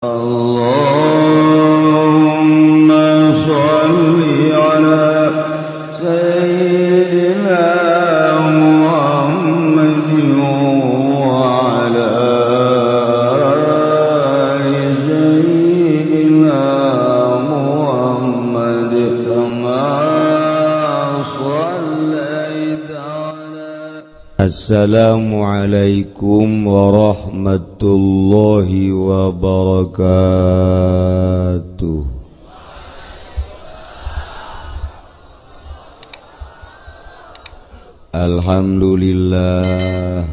اللهم صل على سيدنا محمد وعلى آل سيدنا محمد كما صليت على. Assalamualaikum warahmatullahi wabarakatuh. Alhamdulillah,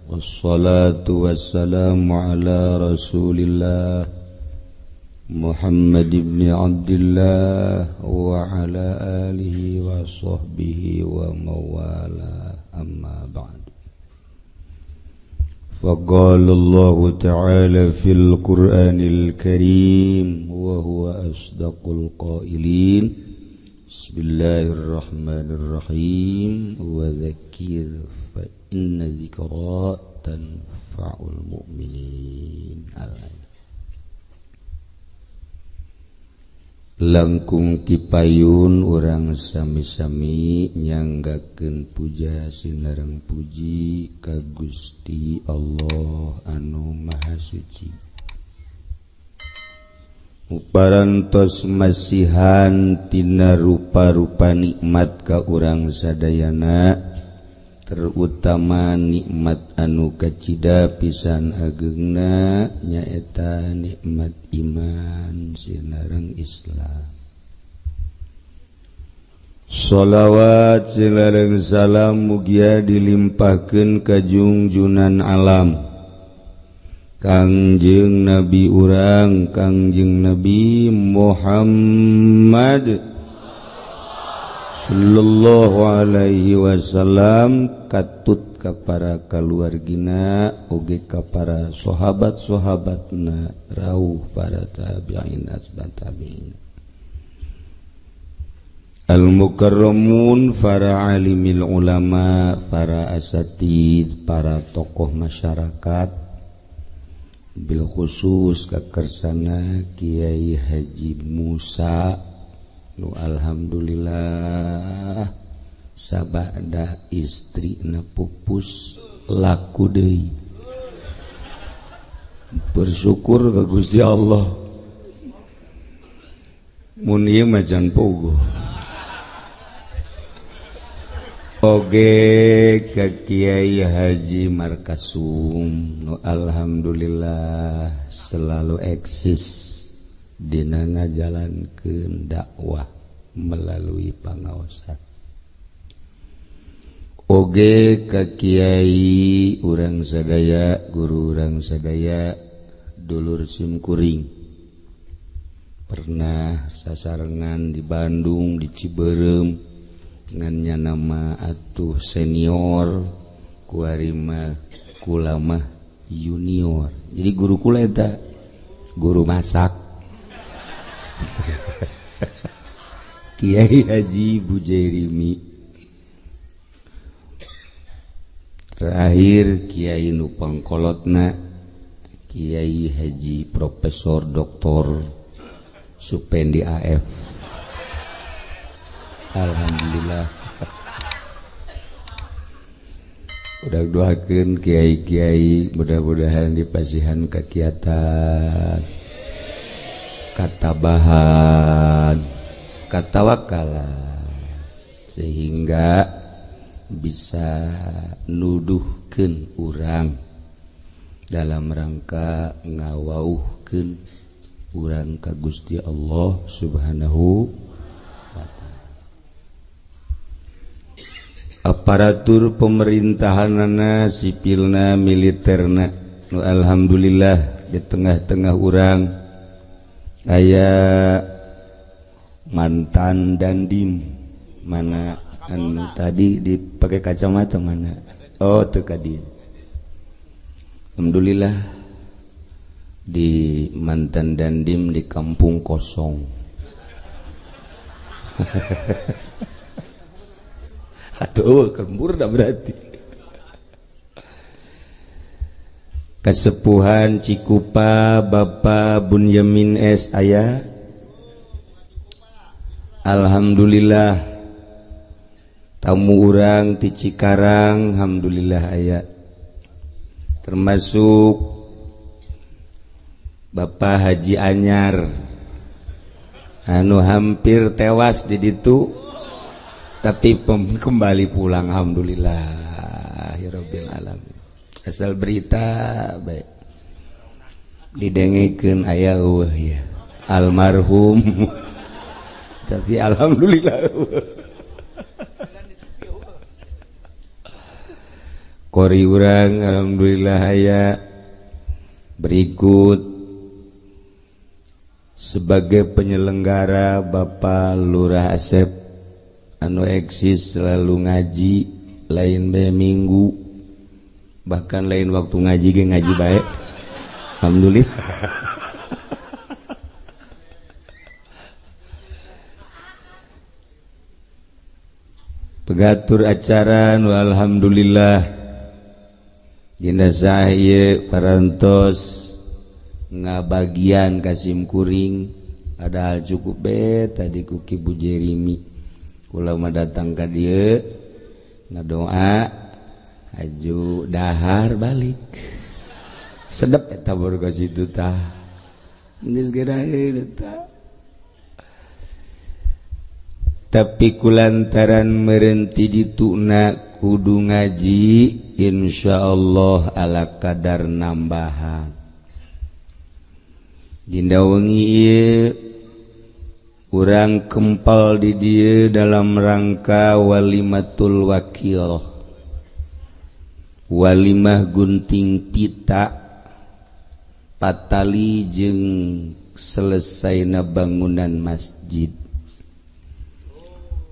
wassalatu wassalamu ala rasulillah Muhammad ibn Abdillah wa ala alihi wa sahbihi wa mawala, amma ba'd. فقال الله تعالى في القرآن الكريم وهو أصدق القائلين بسم الله الرحمن الرحيم وذكر فإن ذكرى تنفع المؤمنين. Langkung tipayun urang sami-sami nyanggakeun puja sinareng puji ka Gusti Allah anu Maha Suci. Muparantos masihan tina rupa-rupa nikmat ka urang sadayana, terutama nikmat anu kacida pisan ageungna nyaeta nikmat iman sinareng Islam. Sholawat sinareng salam mugia dilimpahkeun ka jungjunan alam Kangjeng Nabi urang Kangjeng Nabi Muhammad sallallahu alaihi wasallam, katut ka para kaluargina oge ka para sahabat-sahabatna rauh para tabi'in asbat tabi'in al-mukarramun, para alimil ulama, para asatid, para tokoh masyarakat, bil khusus kakarsana Kiai Haji Musa nu alhamdulillah sabada istri na pupus laku deui. Bersyukur ka Gusti Allah. Mun ieu mah can pogo. Oge ka Kiai Haji Markasum nu alhamdulillah selalu eksis dina ngajalankeun dakwah melalui pangaosan. Oge ka kiai urang sadaya, guru urang sadaya, dulur simkuring pernah sasarengan di Bandung, di Ciberem ngan nama atuh senior kuarima kula mah junior. Jadi guru kula eta guru masak. Kiai Haji Bujairimi. Terakhir Kiai nu pangkolotna Kiai Haji Profesor Dr. Supendi AF. Alhamdulillah. Udah doakeun kiai-kiai mudah-mudahan dipasihan kakiatan, katabahan, katawakalan, sehingga bisa nuduhkeun urang dalam rangka ngawauhkeun urang ka Gusti Allah Subhanahu wa ta'ala. Aparatur pemerintahanana, sipilna, militerna nu alhamdulillah di tengah-tengah urang aya mantan dandim mana anu tadi dipakai kacamata mana, oh teu ka dieu. Alhamdulillah di mantan dandim di kampung kosong. Atuh kembur dah berarti. Kasepuhan Cikupa Bapak Bunyamin S aya. Alhamdulillah tamu urang ti Cikarang alhamdulillah aya. Termasuk Bapak Haji Anyar anu hampir tewas di ditu tapi kembali pulang alhamdulillah ya rabbil alamin. Asal berita baik didengekeun aya eueuh ya almarhum tapi alhamdulillah kori urang alhamdulillah aya. Berikut sebagai penyelenggara Bapak Lurah Asep anu eksis selalu ngaji lain bae minggu bahkan lain waktu ngaji ge ngaji bae alhamdulillah. Pengatur acara nu alhamdulillah jenazah ieu parantos ngabagian kasim kuring padahal cukup be tadi ku Ki Bu Jerimi kula mah datang ka dieu ngadoa aju dahar balik sedep eta borgo situ tah geus gedaheun eta. Tapi kulantaran merenti dituna kudu ngaji insyaallah ala kadar nambahan. Dinda wengi ieu urang kempal di dieu dalam rangka walimatul wakil. Walimah gunting pita patali jeung selesaina bangunan masjid.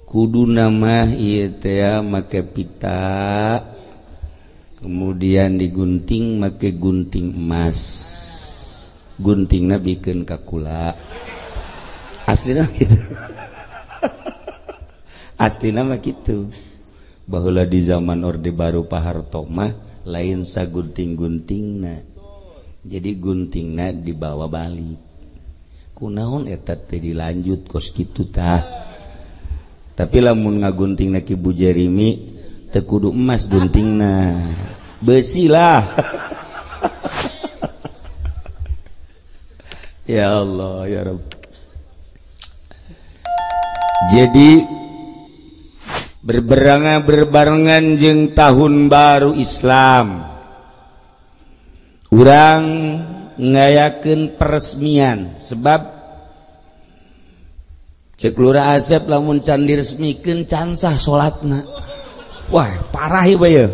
Kudu nama ieu teh make pita kemudian digunting make gunting emas. Guntingna bikeun ka kula. Aslina kitu. Aslina mah kitu. Baheula di zaman Orde Baru Pak Harto mah lain sagunting-guntingna. Jadi guntingna dibawa balik. Kunaon eta teh dilanjut kos kitu tah. Tapi lamun ngaguntingna Ki Bu Jerimi teu kudu emas guntingna. Besi lah. Ya Allah ya Rabb. Jadi berbarengan jeung tahun baru Islam urang ngayakeun peresmian sebab cek Lurah Asep lamun can diresmikeun can sah salatna. Wah parah ieu bae.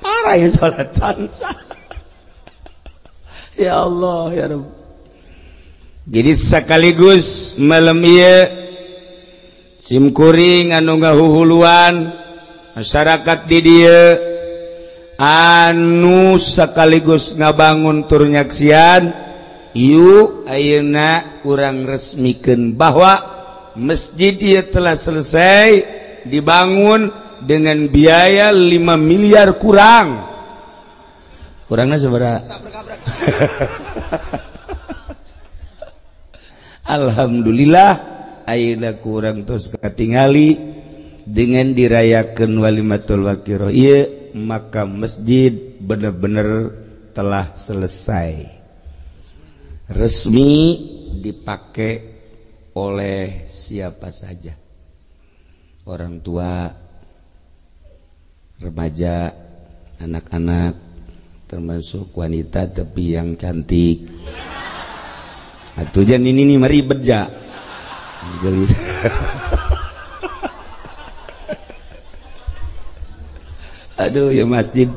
Parah ya salat can sah. Ya Allah ya Rabb. Jadi sekaligus malam ieu simkuring anu ngahuhuluan masyarakat di dieu anu sekaligus ngabangun tur nyaksian yuk ayeuna urang resmikeun bahwa masjid ieu telah selesai dibangun dengan biaya 5 miliar kurang. Kurangnya sabaraha? Alhamdulillah ayeuna kurang tos katingali dengan dirayakeun walimatul waqiroh ieu maka masjid bener-bener telah selesai resmi dipakai oleh siapa saja, orang tua, remaja, anak-anak, termasuk wanita tapi yang cantik. Atuh jan ini nih mari beja. Aduh ya masjid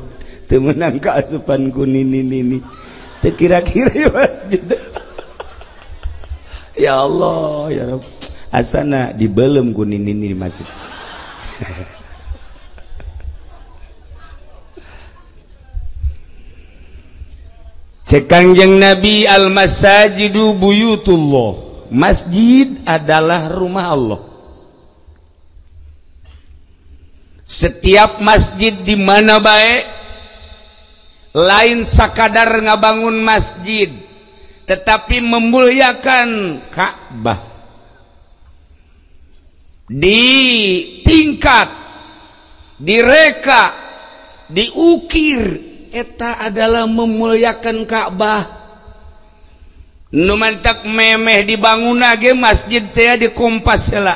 teu meunang kaasupan ku nini nini. Teu kira-kira ya masjid. Ya Allah ya Rabb. Asana dibelem ku nini nini di masjid. Cek Kangjeng Nabi, al masajidu buyutullah. Masjid adalah rumah Allah. Setiap masjid di mana baik Lain sakadar ngabangun masjid, tetapi memuliakan Ka'bah. Di tingkat, direka, diukir, eta adalah memuliakan Ka'bah. Nu mantak memeh dibangun ge masjid teh dikompas heula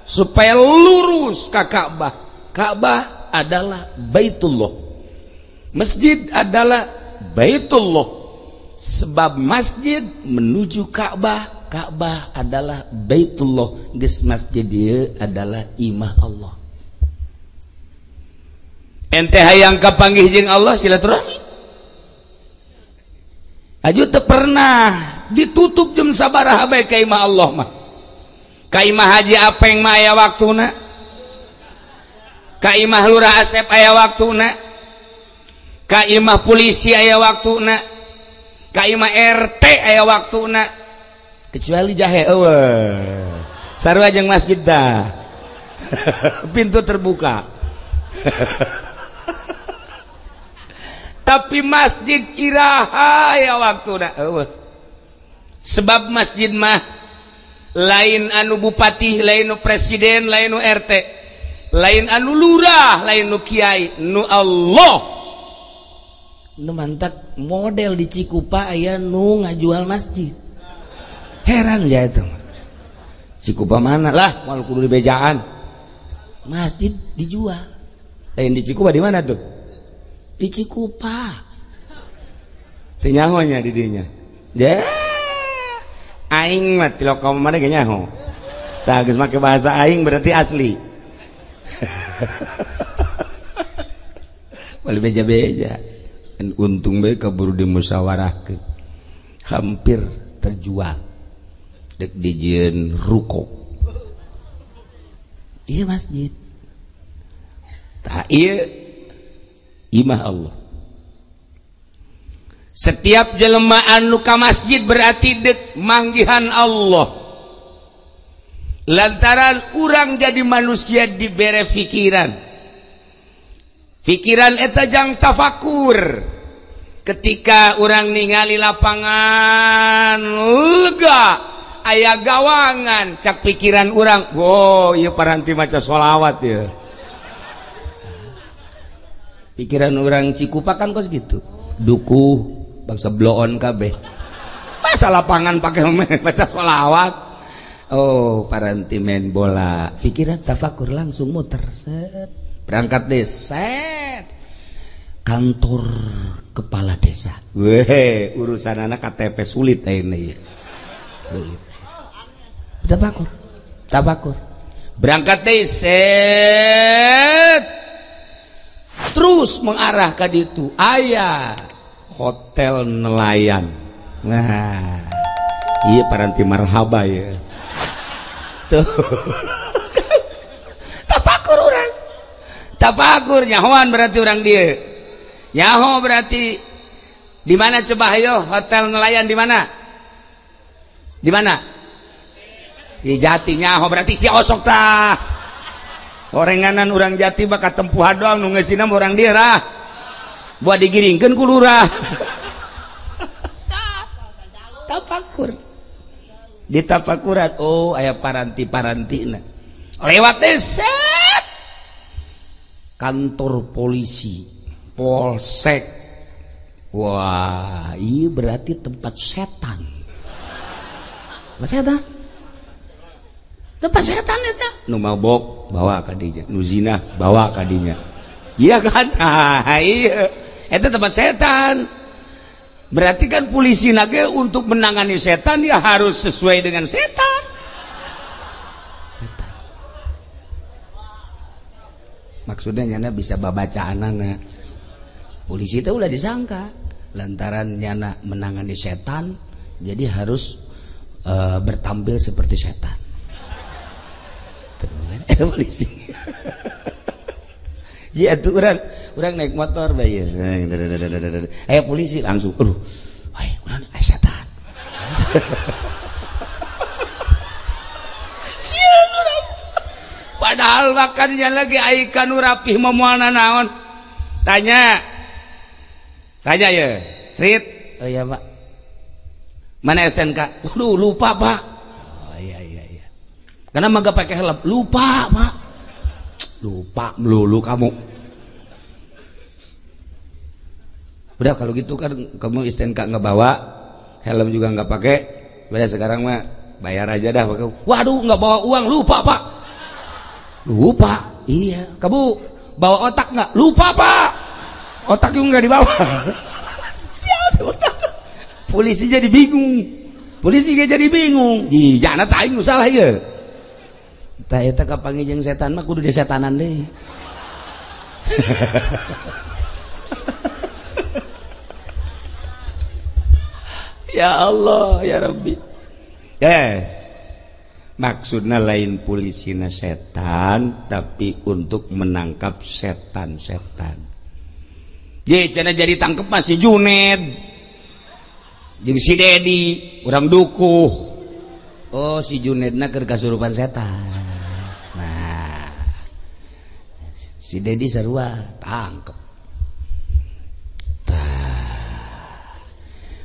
supaya lurus ka Ka'bah. Ka'bah adalah Baitullah. Masjid adalah Baitullah. Sebab masjid menuju Ka'bah, Ka'bah adalah Baitullah. Geus masjid ieu adalah imah Allah. Ente hayang kapanggih jeung Allah silaturahmi. Aju teu pernah ditutup jeung sabaraha bae ka imah Allah mah. Ka imah Haji Apeng mah aya waktuna. Ka imah Lurah Asep aya waktuna. Ka imah polisi aya waktuna. Ka imah RT aya waktuna. Kecuali jahe eueuh. Sarua jeung masjid dah. Pintu terbuka. Tapi masjid iraha aya waktuna eueuh. Sebab masjid mah lain anu bupati, lain nu presiden, lain nu RT, lain anu lurah, lain nu kiai, nu Allah. Nu mantak model di Cikupa aya nu ngajual masjid. Heran ya itu. Cikupa mana lah, moal kudu dibejaan. Masjid dijual. Lain di Cikupa di mana tuh? Di Cikupa. Teu nyaho nya di dinya. Ya. Aing mah tilok kaum mana ge nyaho. Tah geus make bahasa aing berarti asli. Boleh beja-beja. Untung bae kaburu dimusyawarahkeun. Hampir terjual. Dek dijieun ruko. Iya masjid. Tah ieu imah Allah. Setiap jelema anu ka masjid berarti dek manggihan Allah. Lantaran urang jadi manusia dibere pikiran. Pikiran eta jang tafakur. Ketika urang ningali lapangan lega, aya gawangan, cak pikiran urang, "Oh, ieu paranti maca sholawat ieu." Pikiran urang Cikupa kan kos gitu. Dukuh bangsa bloon kabeh. Masa lapangan pakai maca sholawat. Oh, paranti main bola. Pikiran tafakur langsung muter. Set. Berangkat deh, set. Kantor kepala desa. Weh, urusan anak KTP sulit ini. Tafakur. Tafakur. Berangkat deh, set. Terus mengarah ke ditu. Aya hotel nelayan. Nah, iya paranti marhaba ya. Tuh. Tafakur urang. Tafakur nyahoan berarti orang dia. Nyaho berarti di mana coba ayo hotel nelayan di mana? Di mana? Di Jati nyaho berarti si osok tah. Orenganan urang Jati bakal tempuhan doang nu ngeusina urang dieu rah. Buat digiringkeun ku lurah. Tafakur. Di tafakurat oh aya paranti-parantina. Lewat teh set. Kantor polisi, polsek. Wah, iya berarti tempat setan. Mas setan? Tempat setan eta. Nu mabok bawa ka dinya, nu zina bawa ka dinya. Iya kan? Ah, iya. Eta tempat setan. Berarti kan polisi nage untuk menangani setan ya harus sesuai dengan setan. Setan. Maksudnya nyana bisa babacaanana. Polisi itu ulah disangka lantaran nyana menangani setan, jadi harus bertampil seperti setan. Tuh, polisi. Ji atuh urang naik motor bae. Aya polisi langsung, aduh, woi, urang aya setan. Sieun urang. Padahal makannya lagi ai kanu rapih moal nanaon. Tanya. Tanya ya, Trit. Oh iya Pak. Mana STNK? Waduh lupa Pak. Oh iya iya iya. Karena mah gak pakai helm. Lupa Pak. Lupa melulu kamu. Udah kalau gitu kan kamu STNK nggak bawa, helm juga nggak pakai. Udah sekarang mah bayar aja dah. Waduh nggak bawa uang, lupa Pak. Lupa. Iya. Kamu bawa otak nggak? Lupa Pak. Otak juga nggak dibawa. Siapa otak? Polisi jadi bingung. Polisi jadi bingung. Ih, jangan aing salah ya. Tah eta kapanggih jeung setan mah kudu disetanan deui. Ya Allah, ya Rabbi. Yes. Maksudnya lain polisina setan, tapi untuk menangkap setan-setan. Ye, cenah jadi tangkep mah si Juned. Jeung si Dedi, urang dukuh. Oh, si Junedna keur kasurupan setan. Nah, si Dedi sarua tangkep.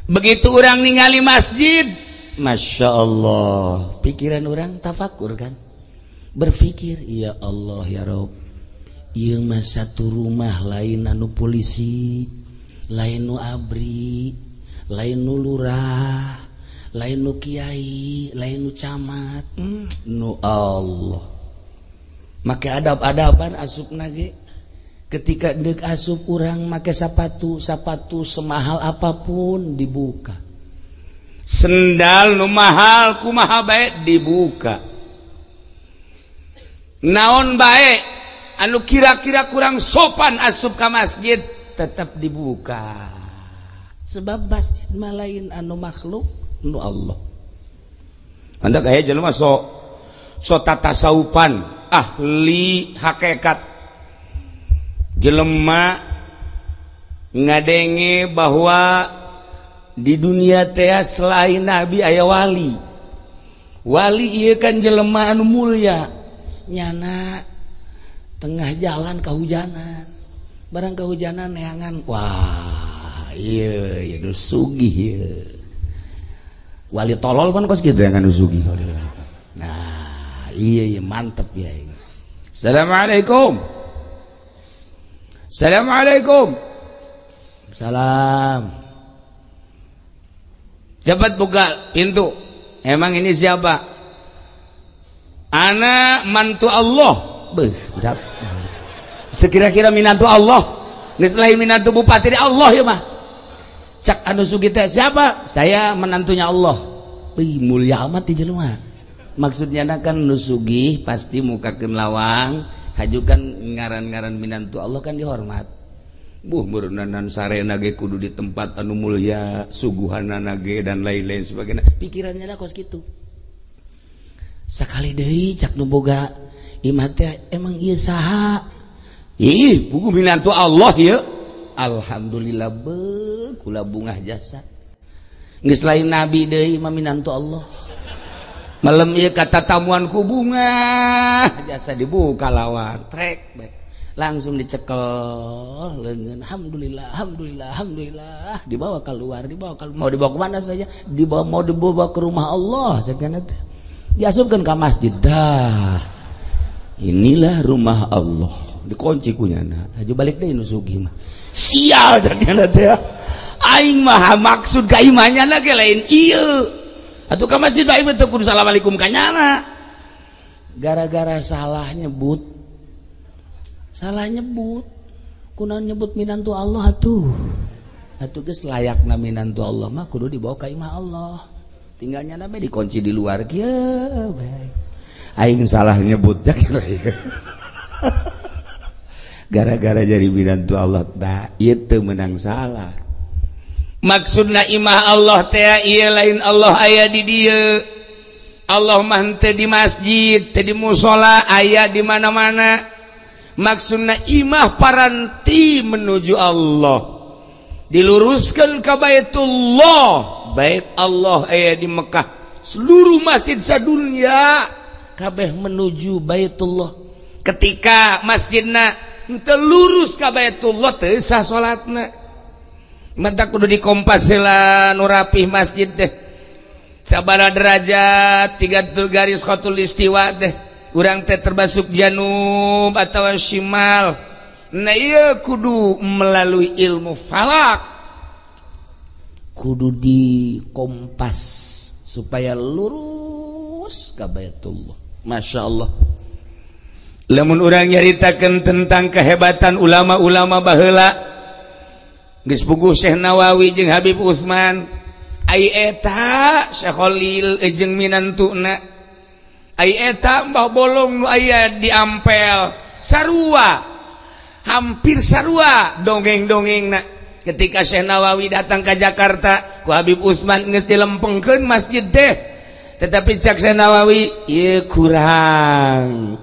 Begitu orang ningali masjid, Masya Allah, pikiran orang tafakur kan, berpikir, ya Allah ya Rob, ieu mah satu rumah lain anu polisi, lain nu abri, lain nu lurah, lain nu kiai, lain nu camat, nu Allah. Make adab-adaban asupna ge. Ketika deuk asup urang make sapatu, sapatu semahal apapun dibuka. Sendal nu mahal kumaha bae dibuka. Naon bae anu kira-kira kurang sopan asup ka masjid tetap dibuka. Sebab masjid mah lain anu makhluk nu Allah. Anda kaya jelema so tatasaupan ahli hakikat. Jelema ngadenge bahwa di dunia teh selain nabi aya wali. Wali ieu kan jelema anu mulia. Nyana tengah jalan kahujanan. Barang kahujanan neangan, wah ieu ieu nu sugih ieu. Wali tolol pan kos kitu yang anu sugih. Nah, iya iya mantep ya. Assalamualaikum. Assalamualaikum. Salam. Cepat buka pintu. Emang ini siapa? Ana mantu Allah. Beuh, udah. Sekira-kira minantu Allah. Geus lain minantu bupati Allah ya mah. Cak anu sugih teh siapa? Saya menantunya Allah. Wih, mulia amat di jelema. Maksudnya kan nu sugih pasti mukakeun lawang. Haju kan ngaran-ngaran minantu Allah kan dihormat. Buh meureunnan sarena ge kudu di tempat anu mulia, suguhanana ge dan lain-lain sebagainya. Pikirannya da kos kitu. Sakali deui cak nu boga imah teh emang ieu saha? Ih, buku minantu Allah ieu. Alhamdulillah beuh kula bungah jasa. Geus lain nabi deui mah minantu Allah. Malam ieu kata tamuan ku bunga jasa dibuka lawang trek baik. Langsung dicekel leungeun alhamdulillah alhamdulillah alhamdulillah dibawa keluar dibawa keluar mau dibawa kemana saja dibawa mau dibawa ke rumah Allah sakana teh diasupkeun ka masjid dah inilah rumah Allah dikunci ku nyana haju balik deui nu sugih mah sial sakana teh aing mah maksud ka imah nyana ge lain ieu atuh ka masjid bae teu kudu assalamualaikum ka nyana. Gara-gara salah nyebut. Salah nyebut. Kunaon nyebut minantu Allah atuh. Atuh geus layakna minantu Allah mah kudu dibawa ka imah Allah. Tinggal nyana bae dikunci di luar kieu bae. Aing salah nyebut kira ieu. Gara-gara jadi minantu Allah tah ieu teu meunang salah. Maksudna imah Allah teh ieu lain Allah aya di dieu. Allah mah henteu di masjid, teu di musala, aya di mana-mana. Maksudna imah paranti menuju Allah. Diluruskan ka Baitullah. Bait Allah aya di Mekah. Seluruh masjid sadunya kabeh menuju Baitullah. Ketika masjidna henteu lurus ka Baitullah teu sah salatna. Mata kudu dikompas heula nu rapih masjid teh. Sabaraha derajat tiga garis khatul istiwa teh. Urang teh termasuk janub atau shimal. Nah ieu kudu melalui ilmu falak. Kudu dikompas supaya lurus ka Baitullah. Masya Allah. Lamun urang nyaritakeun tentang kehebatan ulama-ulama baheula, geus puguh Syekh Nawawi jeung Habib Utsman, ai eta Syekh Khalil jeung minantuna, ai eta Mbah Bolong nu aya di Ampel, sarua, hampir sarua dongeng-dongengna. Ketika Syekh Nawawi datang ke Jakarta, ku Habib Utsman geus dilempengkeun masjid teh. Tetapi cak Syekh Nawawi, ieu kurang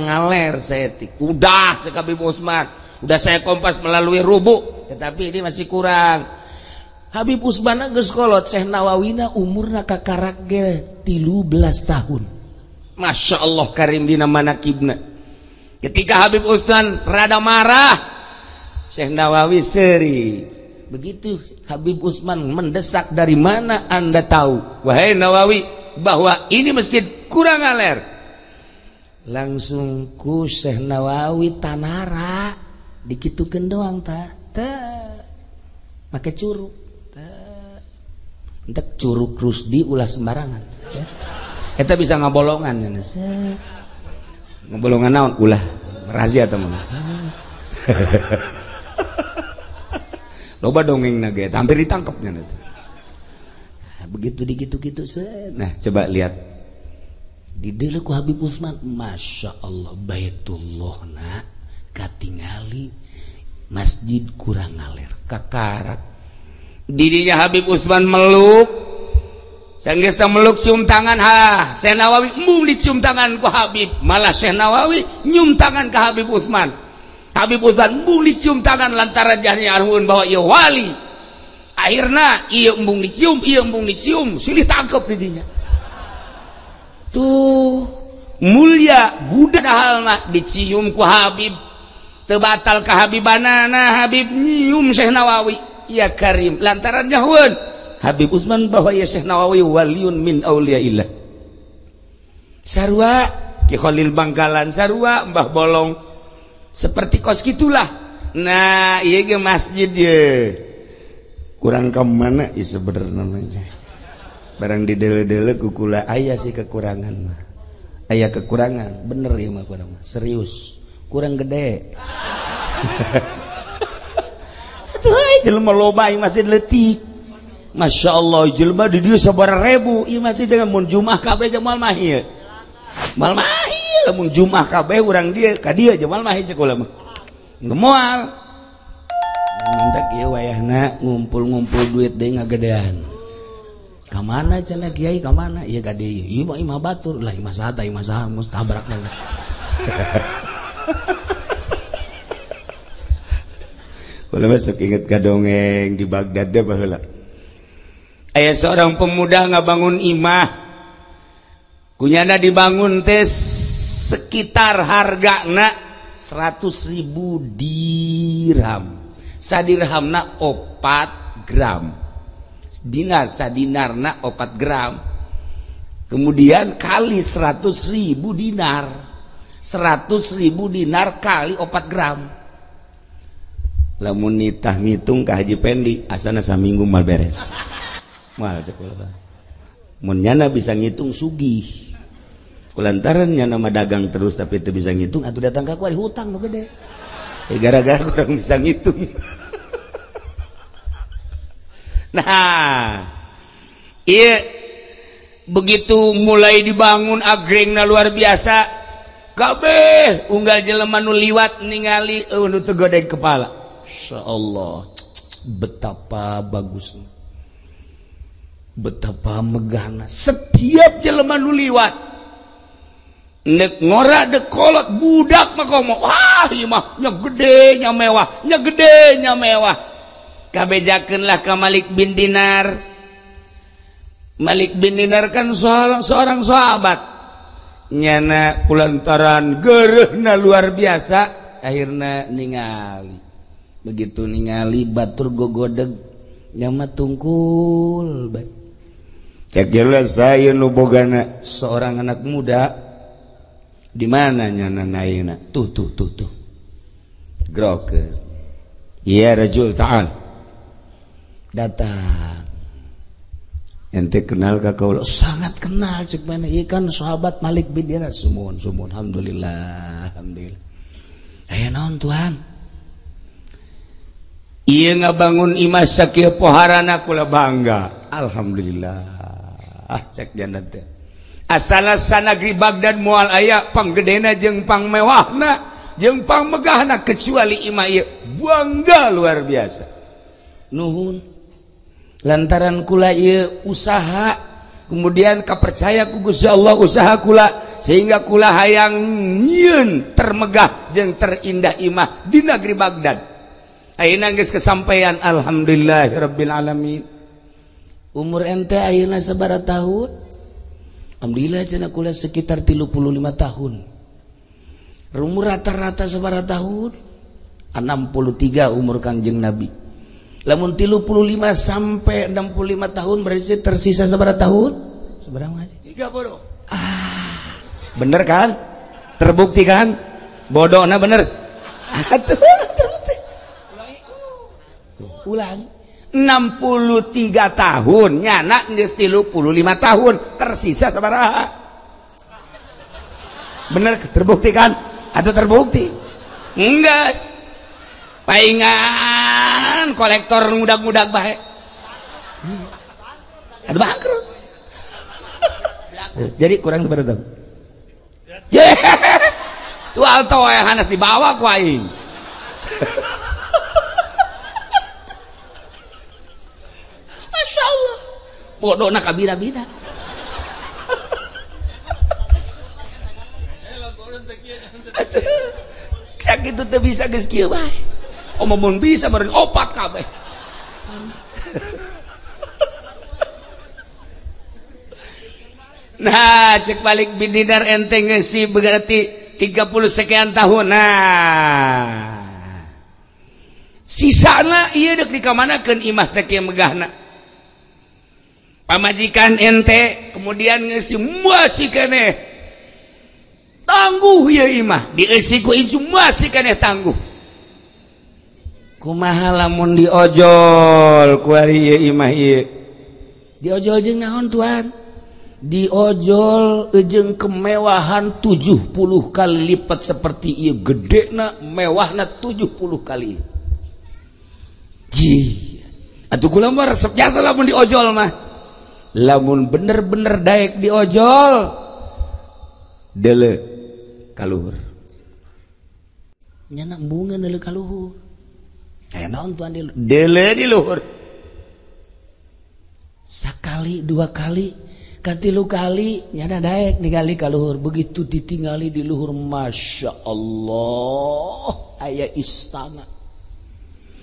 ngaler saeutik. Udah cek Habib Utsman, udah saya kompas melalui rubu, tetapi ini masih kurang. Habib Utsman geus kolot, Syekh Nawawina umurna kakarak ge 13 tahun. Masya Allah karim dina manakibna. Ketika Habib Utsman rada marah, Syekh Nawawi seri. Begitu Habib Utsman mendesak, dari mana Anda tahu, wahai Nawawi, bahwa ini masjid kurang ngaler? Langsung ku Syekh Nawawi tanara dikitukeun doang ta teh make curug teh entek curug Rusdi ulah sembarangan ya. Eta bisa ngabolongan ya, ngabolongan naon ulah rahasia teman. Loba dongeng ge hampir ditangkapnya eta. Begitu digitu-gitu. Nah coba lihat dideuleu ku Habib Utsman, Masya Allah Baitullah na katingali masjid kurang ngaler kakarak. Didinya Habib Utsman meluk, sanggeusna meluk cium tangan, ha Syekh Nawawi embung dicium tangan ku Habib, malah Syekh Nawawi nyium tangan ke Habib Utsman. Habib Utsman embung dicium tangan lantaran jahnya arhun bahwa ieu wali. Akhirna ieu embung dicium, ieu embung dicium, silih tangkep di dinya. Tuh mulia budak halna dicium ku Habib, teu batal ka Habibanana, Habib nyium Syekh Nawawi. Ya karim lantaran nyahueun Habib Utsman bahwa ya Syekh Nawawi waliun min auliyaillah. Sarua Ki Khalil Bangkalan, sarua Mbah Bolong, seperti kos gitulah. Nah ieu ge masjid ye kurang ke mana ya sebenarnya namanya. Barang di dele-dele kukula ayah sih kekurangan mah. Ayah kekurangan bener ya mah kurang mah. Serius kurang gede. Atuh jelema loba ieu masih leutik. Masya Allah jelema di dieu sabaraha ribu ieu masih jangan mun Jumat kabeh jeung moal mah ieu. Moal mah ieu lamun Jumat kabeh urang dieu ka dieu jeung moal mah cek kula mah. Moal. Mantak ieu wayahna ngumpul-ngumpul duit deui ngagedean. Ka mana cenah kiai ka mana? Ieu ka dieu. Ieu mah imah batur lah, imah saha tah, imah saha geus tabrak geus. Kula masuk inget ka dongeng di Baghdad deh baheula. Aya seorang pemuda ngabangun imah. Kunyana dibangun teh sekitar hargana 100.000 dirham. Sadirhamna 4 gram. Dinar sadinarna 4 gram. Kemudian kali 100.000 dinar. 100.000 dinar kali 4 gram. Lamun nitah ngitung ka Haji Pendi asana saminggu mal beres. Mal sekolah. Mun nyana bisa ngitung sugih. Kulantaran nyana mah dagang terus tapi teu bisa ngitung atuh datang ka ku ari hutang nu gede. Gara-gara kurang bisa ngitung. Nah, iya begitu mulai dibangun agrengna luar biasa, kabeh unggal jelema nu liwat ningali nu teu godeg kepala. Insyaallah betapa bagusnya, betapa megahna setiap jelema nu liwat. Nek ngora dek kolot budak mah komo, wah ieu mah nya gede nya mewah, nya gede nya mewah. Kabejakeun lah ka Malik bin Dinar. Malik bin Dinar kan seorang sahabat. Nyana kulantaran gerehna luar biasa, akhirna ningali. Begitu ningali batur gogodeg Nya tungkul bae. Cek jelas saya nu bogana seorang anak muda di mana nyana naina tuh tuh tuh tuh. Groker. Iya rajul ta'al. Datang. Ente kenal ka kaula? Sangat kenal cek mana ieu kan sahabat Malik bin Dinar. Sumun sumun alhamdulillah alhamdulillah. Aya naon Tuhan? Ieu ngabangun imah sakieu poharana kula bangga. Alhamdulillah. Ah cek jana teh. Asal sanagri Baghdad moal aya panggedena jeung pangmewahna jeung pangmegahna kecuali imah ieu. Bangga luar biasa. Nuhun. Lantaran kula ieu usaha kemudian kapercaya ku Gusti Allah usaha kula sehingga kula hayang nyieun termegah jeung terindah imah di negeri Baghdad. Ayeuna geus kesampaian alhamdulillahirabbil alamin. Umur ente ayeuna sabaraha tahun? Alhamdulillah cenah kula sekitar 35 tahun. Umur rata-rata sabaraha tahun? 63 umur Kangjeng Nabi. Lamun 35 sampai 65 tahun berarti tersisa sabaraha tahun? Sabaraha? 30. Ah, bener kan? Terbukti kan? Bodohna bener. Atuh, terbukti. Ulang. 63 tahun nyana geus 35 tahun tersisa sabaraha? Bener terbukti kan? Atau terbukti? Enggak. Paingan kolektor ngudag-ngudag bae. Aduh bangkrut. Jadi kurang sabaraha tahun? Tuh alto wae hanas dibawa ku aing. Masya Allah. Bodohna kabina-bina. Sakitu teu bisa geus kieu bae. Omong bisa meureun opat kabeh. Nah, cek balik bin Dinar ente ngeusi berarti 30 sekian tahun. Nah, sisana ieu deuk dikamanakeun imah sakieu megahna. Pamajikan ente kemudian ngeusi masih keneh tangguh ieu imah, dieusi ku incu masih keneh tangguh. Kumaha lamun diojol kuari ieu imah ieu? Diojol jeung naon Tuhan? Diojol jeung kemewahan 70 kali lipat seperti ieu gedena mewahna 70 kali. Ji, atuh kula mah resep jasa lamun diojol mah. Lamun bener-bener daek diojol deuleu ka luhur. Nyana embungeun deuleu ka luhur. Aya naon Tuhan di luhur? Deuleu di luhur. Sakali, dua kali, katilu kali nyana daek ningali ka luhur. Begitu ditingali di luhur, Masya Allah, aya istana.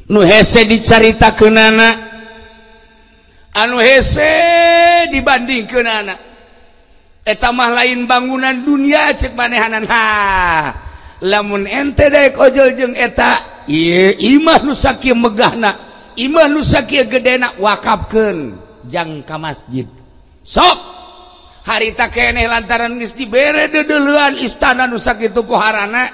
Nu hese dicaritakeunana, anu hese dibandingkeunana. Eta mah lain bangunan dunia cek manehanan. Ha, lamun ente daek ojol jeung eta, ieu imah nu sakieu megahna, imah nu sakieu gedena wakafkeun jang ka masjid. Sok harita keneh lantaran geus dibere deudeuleun istana nu sakitu poharana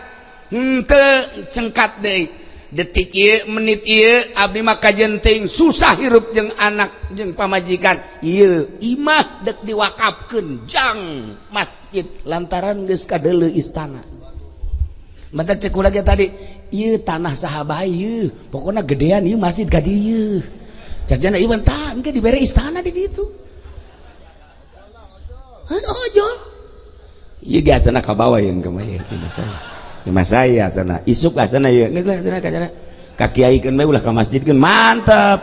henteu cengkat deui. Detik ieu menit ieu abdi mah kajenting susah hirup jeung anak jeung pamajikan. Ieu imah deuk diwakafkeun jang masjid lantaran geus kadeuleu istana. Mata cek kula ge tadi, ieu tanah saha bae ieu, pokona gedean ieu masjid ka dieu. Cek jana ieu tah engke dibere istana di ditu. Heuh ojol. Ieu ge asana ka bawah yeun ka mah ieu saya. Imah saya sana, isuk asana ieu. Geus lah sana ka sana. Ka kiaikeun bae ulah ka masjidkeun, mantap.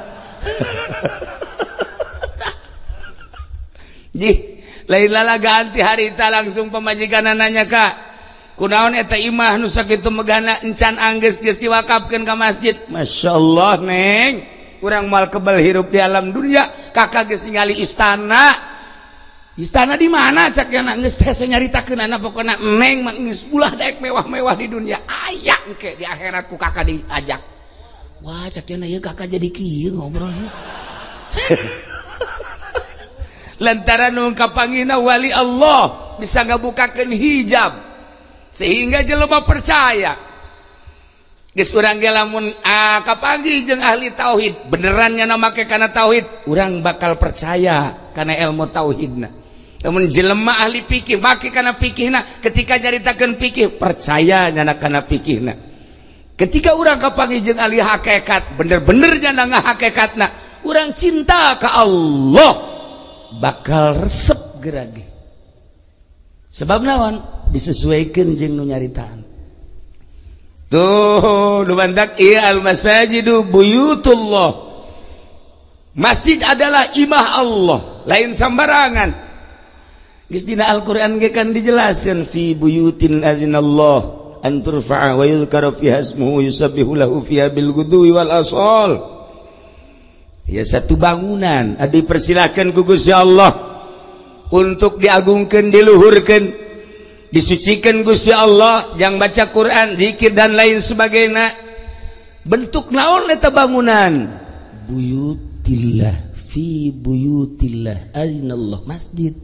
Jih, lain lalagaan ti harita langsung pamajikan nanya ka. Kunaon eta imah nu sakitu megahna encan anggeus geus diwakafkeun ka masjid. Masyaallah, Neng. Urang moal kebel hirup di alam dunia, kakak geus ningali istana. Istana di mana cak yana geus teh nyaritakeun pokona neng mah geus ulah daek mewah-mewah di dunia aya engke di akhirat ku kakak diajak. Wah cak yana ieu kakak jadi kieu ngobrol. Lantaran nu kapanggihna wali Allah bisa ngabukakeun hijab sehingga jelema percaya. Geus urang ge lamun kapanggih jeung ahli tauhid beneran nya make kana tauhid, urang bakal percaya kana ilmu tauhidna. Lamun jelema ahli fikih make kana fikihna, ketika nyaritakeun fikih percaya nyana kana fikihna. Ketika urang kapanggih jeung ahli hakikat bener-bener nyana ngahakikatna, urang cinta ka Allah bakal resep gerage. Sebab naon? Disesuaikan jeung nu nyaritaan. Tuh, nu mantak ieu al-masajidu buyutullah. Masjid adalah imah Allah, lain sambarangan. Geus dina Al-Qur'an ge kan dijelaskeun fi buyutin adzinallah an turfa'a wa yuzkara fiha ismuhu yusabbihu lahu fiha bil ghudwi wal asal. Ya satu bangunan dipersilakan ku Gusti Allah untuk diagungkan, diluhurkan, disucikan Gusti Allah, yang baca Quran, zikir dan lain sebagainya. Bentuk naon eta bangunan? Buyutillah, fi buyutillah azinallah, masjid.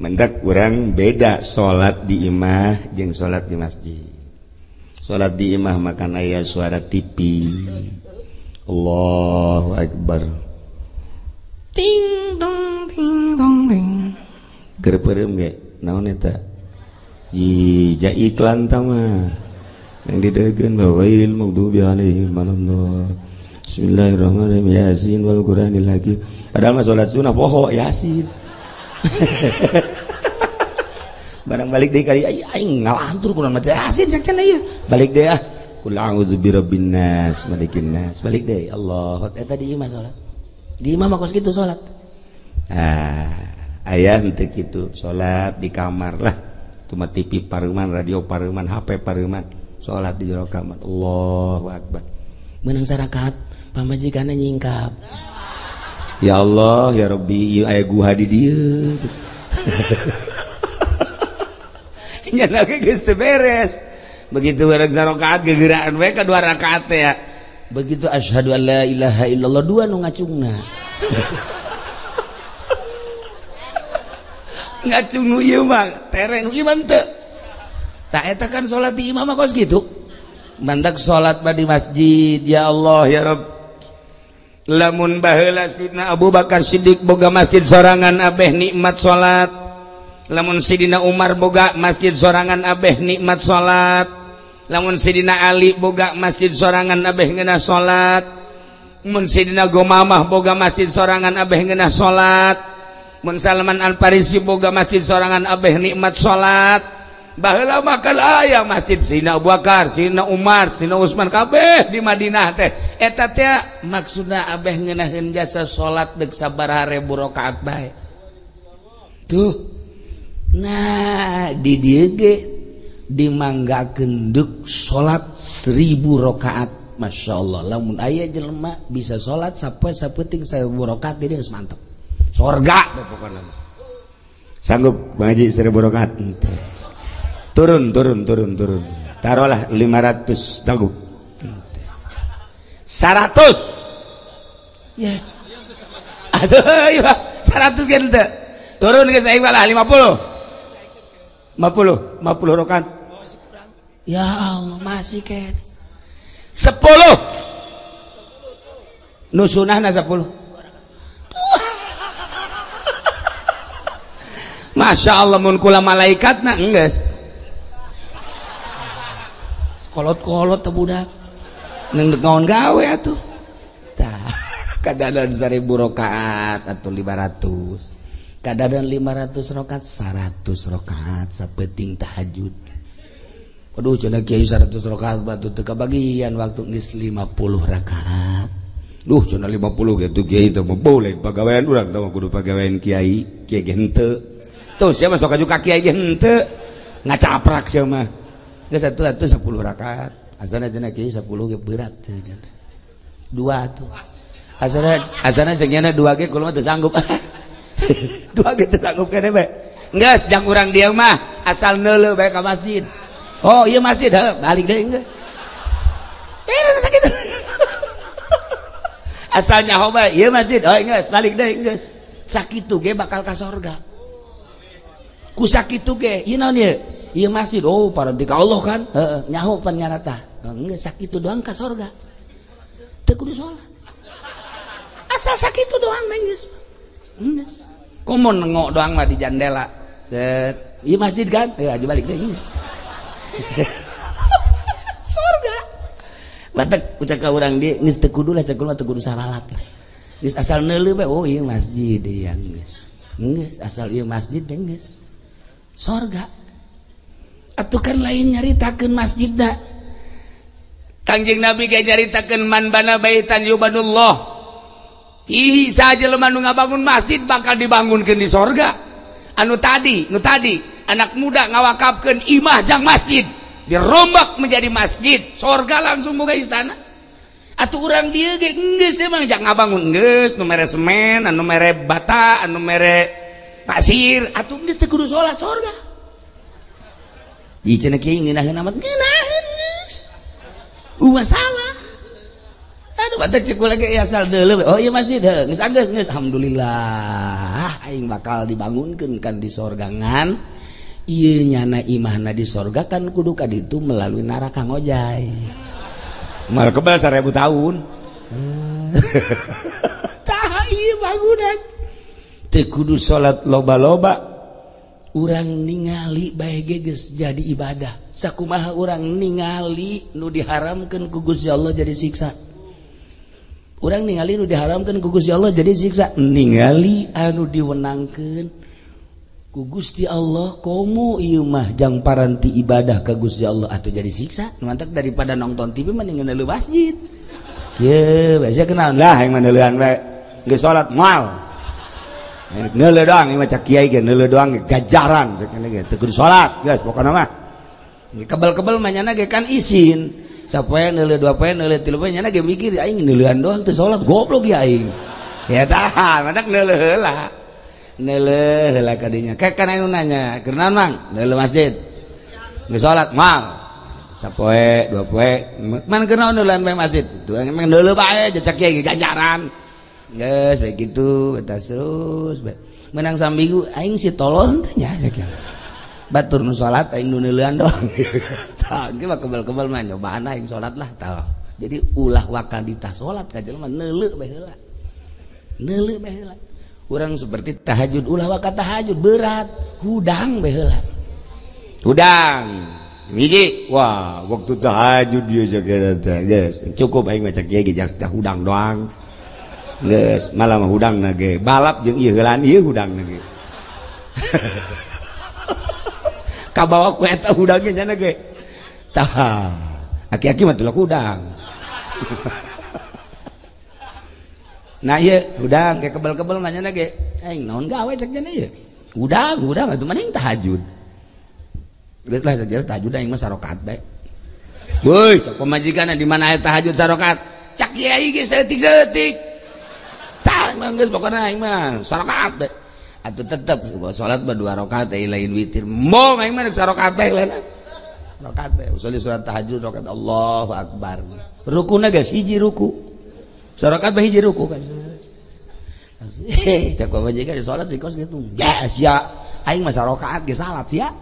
Mendak urang beda salat di imah jeung salat di masjid. Salat di imah makan aya suara TV. Allahu Akbar. Ting dong ting dong ting. Keur peureum ge naon eta? Jija iklan ta mah. Yang didegeun ghairil maghdubi alaihim waladdallin. Bismillahirrahmanirrahim. Yasin wal Qur'anil Hakim. Padahal mah salat sunah poho Yasin. Barang balik deui kali aing ngalantur kunaon maca Yasin cek cenah ieu. Balik deui ah. Qul a'udzu birabbin nas, malikin nas. Balik deui. Allah, eta di imah salat. Di imah mah kos kitu salat. Ah, aya henteu kitu, salat di kamar lah. Tuma TV pareuman, radio pareuman, HP pareuman, salat di jero kamar. Allahu akbar. Meunang sarakaat, pamajikanna nyingkap. Ya Allah, ya Rabbi, ieu aya guha di dieu. Nya lagi geus teu beres. Begitu bareng sarakaat gegeraan we ka dua rakaat teh ya. Begitu asyhadu an la ilaha illallah dua nu ngacungna. Ngacung nu ieu mah tereng ieu mah teu. Tah eta kan salat di imah mah kos kitu. Mantak salat mah di masjid, ya Allah ya Rabb. Lamun baheula Sidina Abu Bakar Siddiq boga masjid sorangan abeh nikmat salat. Lamun Sidina Umar boga masjid sorangan abeh nikmat salat. Lamun Sidina Ali boga masjid sorangan abeh ngeunah salat. Mun Sidina Gomamah boga masjid sorangan abeh ngeunah salat. Mun Salman Al Farisi boga masjid sorangan abeh nikmat salat. Baheula mah kan aya masjid Sidina Abu Bakar, Sidina Umar, Sidina Utsman kabeh di Madinah teh. Eta teh maksudna abeh ngeunaheun jasa salat deuk sabaraha ribu rakaat bae. Tuh. Nah, di dieu ge dimanggakeun deuk salat 1000 rakaat. Masya Allah, lamun aya jelema bisa salat sapoe sapeuting 1000 rakaat dia geus mantep. Sorga pokokna. Sanggup Bang Haji 1000 rakaat? Turun turun turun turun. Taruhlah 500 sanggup. 100. Ya. Aduh, iya 100 ge teu. Turun geus aing malah 50. 50 rakaat. Ya Allah, masih ken. 10. Nu sunahna 10. Masya Allah mun kula malaikatna enggeus. Kolot-kolot teh budak. Neng naon gawe atuh. Tah, kadadan 1000 rakaat atuh 500. Kadadan 500 rakaat 100 rakaat sapeuting tahajud. Aduh cenah kiai 100 rakaat batu teu kabagian waktu geus 50 rakaat. Duh cenah 50 gitu kiai teh mah boleh pagawean urang teh kudu pagawean kiai, kiai ge henteu. Tuh sia mah sok aju ka kiai ge henteu. Ngacaprak sia mah. Geus atuh atuh 10 rakaat. Asana cenah kiai 10 ge berat cenah. Dua atuh. Asana asana cenah dua ge kulo mah teu sanggup. Dua ge teu sanggup keneh bae. Geus jang urang dieu mah asal neuleuh bae ka masjid. Oh iya masjid, heuh balik deui geus. Eh sakitu. Asal nyaho bae ieu masjid, oh geus balik deui geus. Sakitu ge bakal ka sorga. Ku sakitu ge, ieu naon ieu? Ieu masjid, oh paranti ka Allah kan? Heeh, nyaho pan nyana tah. Geus sakitu doang ka sorga. Teu kudu salat. Asal sakitu doang mah geus. Geus. Komo nengok doang mah di jandela. Set, ieu masjid kan? Heuh, aja balik deui geus. Sorga. Batak ucap ka urang di geus teu kudu lah cek mah teu kudu salalat lah. Geus asal neuleuh bae, oh ieu masjid ya geus. Geus asal ieu masjid teh geus. Sorga. Atuh kan lain nyaritakeun masjidna. Kangjeng Nabi ge nyaritakeun man bana baitan yubanullah. Ih saja jelema nu ngabangun masjid bakal dibangunkeun di sorga. Anu tadi, nu tadi anak muda ngawakafkeun imah jang masjid, dirombak menjadi masjid, sorga langsung boga istana. Atuh urang dieu ge geus emang jang ngabangun geus, nu mere semen, anu mere bata, anu mere pasir, atuh geus teu kudu salat sorga. Di cenah kieu ngeunaheun amat ngeunaheun geus. Ulah salah. Aduh batak cek lagi asal deuleu. Oh iya masjid heuh geus anggeus geus alhamdulillah aing bakal dibangunkeun kan di sorga ngan ieu nyana imahna di sorga kan kudu ka ditu melalui neraka ngojay. Mal kebal 1000 tahun. Tah ieu bangunan teu kudu salat loba-loba. Urang ningali bae ge geus jadi ibadah. Sakumaha urang ningali nu diharamkeun ku Gusti Allah jadi siksa. Urang ningali nu diharamkeun ku Gusti Allah jadi siksa. Ningali anu diwenangkeun ku Gusti Allah komo ieu mah jang paranti ibadah ka Gusti Allah atuh jadi siksa. Mantak daripada nonton TV mending neuleuh masjid. Kieu biasa kenal lah yang meneuleuhan we geus salat moal. Neuleuh doang ieu mah cak kiai ge neuleuh doang gajaran cek ge teu kudu salat geus pokona mah. Kebel-kebel mah nyana ge kan isin. Sapoe neuleuh dua poe neuleuh tilu poe nyana ge mikir aing neuleuhan doang teu salat goblok ya aing. Ya tah mantak neuleuh heula. Neuleuh heula ka dinya. Kayak kan anu nanya, keur naon Mang? Neuleuh masjid. Geus salat moal. Sapoe dua poe man keur naon neuleuhan bae masjid? Tuh emang neuleuh bae cek kiai ge ganjaran. Geus bae kitu eta terus bae. Menang saminggu aing si tolol teh nya cek. Batur nu salat aing nu neuleuhan doang. Tah ge mah kebel-kebel mah nyobaan aing salat lah tah. Jadi ulah wakadita salat ka jelema neuleuh bae heula. Neuleuh bae heula. Urang seperti tahajud ulah waka tahajud berat, hudang bae heula. Hudang. Hiji, wah waktu tahajud dia jaga teh geus cukup aing mah cek kiai ge hudang doang. Geus malah mah hudangna ge balap jeung ieu heulaan ieu hudangna ge. Kabawa ku eta hudangnya nyana ge. Tah, aki-aki mah teu hudang. Nah ieu hudang ge kebel-kebel mah nyana ge. Aing naon gawe cek nyana ieu. Hudang, hudang atuh mending tahajud. Geus lah cek tahajud aing mah sarokat bae. Woi, sok pamajikanna di mana aya tahajud sarokat? Cak kiai ge saeutik-saeutik. Tah geus pokona aing mah sarokat bae. Atuh tetep salat mah 2 rakaat lain witir. Embung aing mah rek sarokat bae lain. Rakaat bae usul salat tahajud rakaat Allahu akbar. Rukuna geus hiji ruku. Sarokat bae hiji ruku kan. Cek pamajikan salat sih kos gitu. Ya sia aing mah sarokat ge salat sia.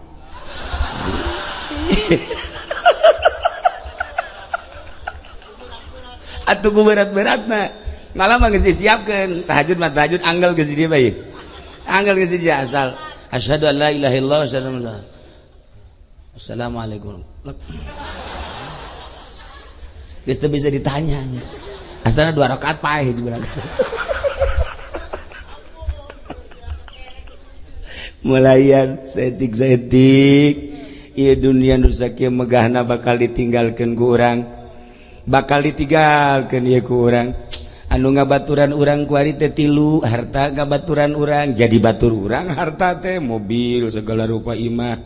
Atuh ku berat-beratna. Malah mah geus disiapkeun tahajud mah tahajud anggal geus di dieu bae. Anggal geus di asal asyhadu an la ilaha illallah asyhadu anna assalamualaikum. Geus teu bisa ditanya geus. Asalna 2 rakaat paeh di berangkat. Mulayan saeutik-saeutik ieu dunia nu sakieu megahna bakal ditinggalkeun ku urang. Bakal ditinggalkeun ieu ku urang. Anu ngabaturan urang kuari teh tilu harta ngabaturan urang jadi batur urang harta teh mobil segala rupa imah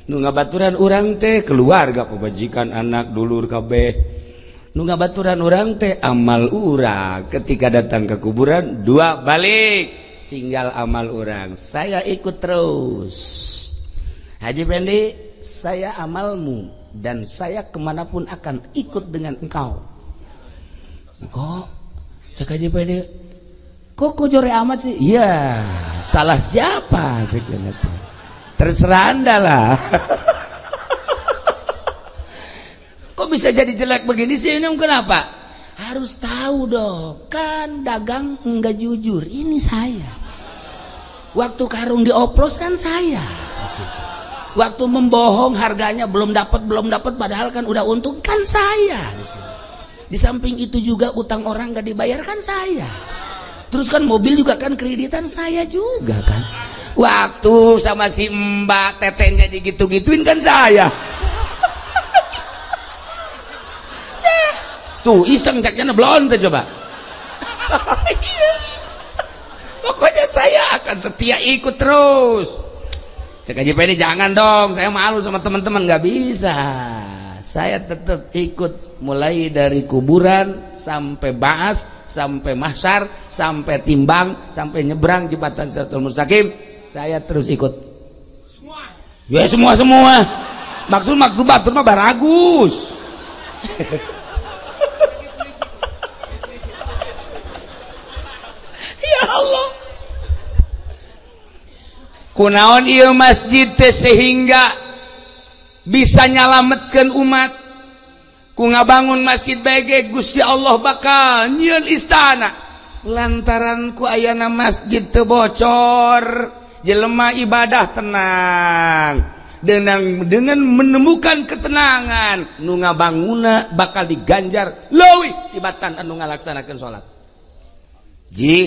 nu ngabaturan urang teh keluarga pamajikan anak dulur kabeh nu ngabaturan urang teh amal urang ketika datang ke kuburan dua balik tinggal amal urang saya ikut terus Haji Pendi saya amalmu dan saya kemanapun akan ikut dengan engkau. Kok Cek aja pede. Kok kojore amat sih? Iya, salah siapa sih? Terserah Anda lah. Kok bisa jadi jelek begini sih? Ini kenapa? Harus tahu dong, kan dagang enggak jujur. Ini saya. Waktu karung dioplos kan saya. Waktu membohong harganya belum dapat, padahal kan udah untung kan saya. Di samping itu juga utang orang nggak dibayar kan saya. Terus kan mobil juga kan kreditan saya juga kan. Waktu sama si mbak tetenya digitu-gituin kan saya. Tuh iseng caknya belum tuh coba. Pokoknya saya akan setia ikut terus. Cek Haji Pendi jangan dong, saya malu sama teman-teman, nggak bisa. Saya tetap ikut mulai dari kuburan sampai ba'ats, sampai mahsyar, sampai timbang, sampai nyebrang jembatan Shirathul Mustaqim, saya terus ikut. Semua. Ya semua. Maksud batur mah baragus. Ya Allah. Kunaon ieu masjid teh sehingga bisa nyalametkeun umat. Ku ngabangun masjid bae Gusti Allah bakal nyieun istana. Lantaran ku ayana masjid teu bocor, jelema ibadah tenang. Dengan menemukan ketenangan, nu ngabanguna bakal diganjar leuwih tibatan anu ngalaksanakeun salat. Ji,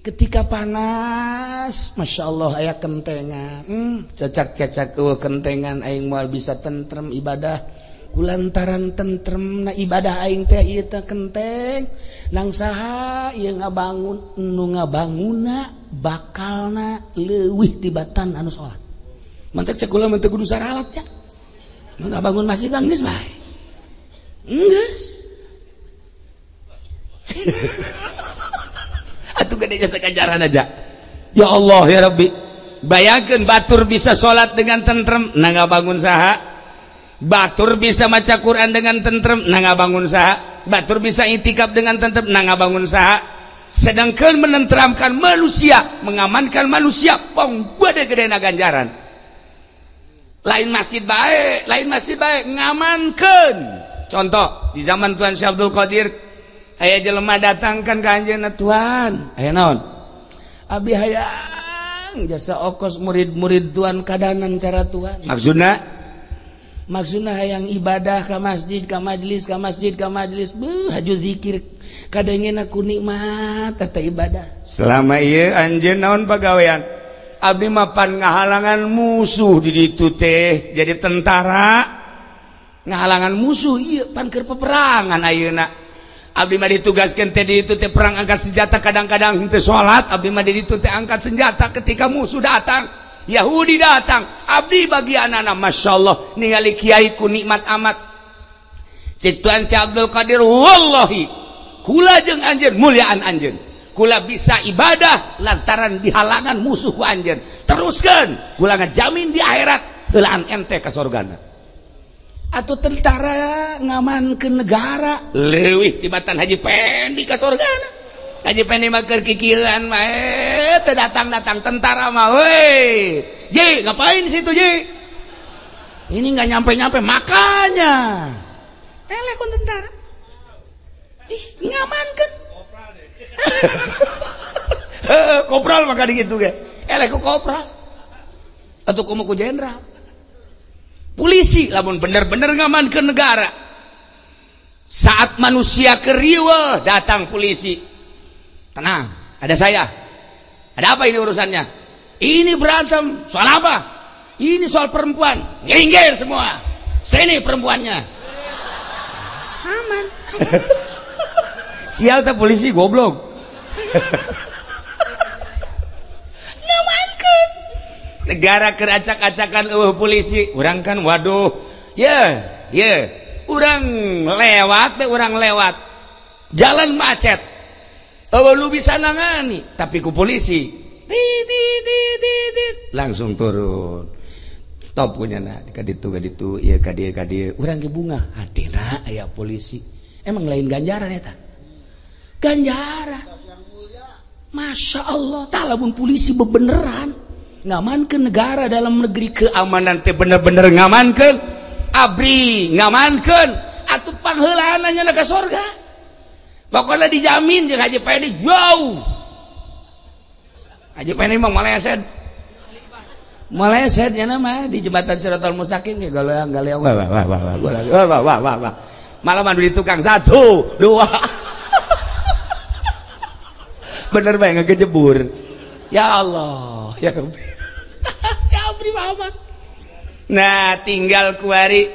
ketika panas, masya Allah aya kentengan, cacak-cacak eueuh kentengan aing moal bisa tentrem ibadah. Kulantaran tentrem na ibadah aing teh ieu teh kenteng, nang saha ieu ngabangun nu ngabanguna bakalna leuwih tibatan anu salat. Mantek cek kula mah teu kudu saralat nya. Nu ngabangun masjid bang geus bae. Geus. Atuh gede jasa ganjaran aja. Ya Allah ya Rabbi. Bayangkeun batur bisa salat dengan tentrem, na ngabangun saha? Batur bisa maca Quran dengan tentrem, na ngabangun saha? Batur bisa itikaf dengan tentrem, na ngabangun saha? Sedangkan menenteramkan manusia, mengamankan manusia, pong gede gede na ganjaran. Lain masjid bae, ngamankeun. Contoh di zaman Tuan Syekh Abdul Qadir, aya jelema datang kan ka anjeunna, Tuan, aya naon? Abi hayang jasa okos murid-murid Tuan kadanan cara Tuan. Maksudna? Maksudna hayang ibadah ka masjid, ka majlis, ka masjid, ka majlis, beuh haju zikir. Kadangena ku nikmat eta ibadah. Selama ieu anjeun naon pagawean? Abdi mah pan ngahalangan musuh di ditu teh, jadi tentara. Ngahalangan musuh ieu pan keur peperangan ayeuna. Abdi mah ditugaskeun teh di ditu teh perang angkat senjata, kadang-kadang henteu salat, abdi mah di ditu teh angkat senjata ketika musuh datang, Yahudi datang, abdi bagianana masyaallah ningali kiai ku nikmat amat. Cek Tuan Syekh Abdul Qadir, wallahi kula jeung anjeun mulyaan anjeun. Kula bisa ibadah lantaran dihalangan musuh ku anjeun. Teruskeun, kula ngajamin di akhirat heulaan ente ka sorgana. Atau tentara ngamankeun negara leuwih tibatan Haji Pendi ka sorgana. Haji Pendi mah keur kikieuan mah teu datang-datang tentara mah we. Ji, ngapain situ Ji? Ini nggak nyampe-nyampe makanya. Eleh kun tentara. Ji, ngamankeun. Kopral maka digitu ge. Eleh ku kopral. Atuh komo ku jenderal. Polisi lamun bener-bener ngamankeun negara. Saat manusia keriweuh datang polisi. Tenang, ada saya. Ada apa ini urusannya? Ini berantem, soal apa? Ini soal perempuan. Nginggir semua. Sini perempuannya. Aman. Sial teh polisi goblok. Ngamankeun. Negara keracak-acakan eueuh polisi, urang kan waduh. Ye, ye. Urang lewat be urang lewat. Jalan macet. Eueuh lu bisa nangani, tapi ku polisi. Tit tit tit tit langsung turun. Stop punya na ka ditu ieu ka dieu ka dieu. Urang ge bunga, hatina aya polisi. Emang lain ganjaran eta. Ganjaran. Masya Allah, tah lamun polisi bebeneran ngamankeun negara dalam negeri keamanan teh bener-bener ngamankeun, ABRI ngamankeun, atuh pangheulaanna nya ka sorga. Pokoknya dijamin jeung Haji Pedi jauh. Haji Pedi mah maleset. Meleset nya mah di jembatan Siratal Mustaqim ge galeang galeang wah wah wah wah wah wah wah wah. Malah mandu di tukang 1 2. Bener bae ngegejebur. Ya Allah, ya Rabbi. Ya Rabbi Muhammad. Nah, tinggal kuari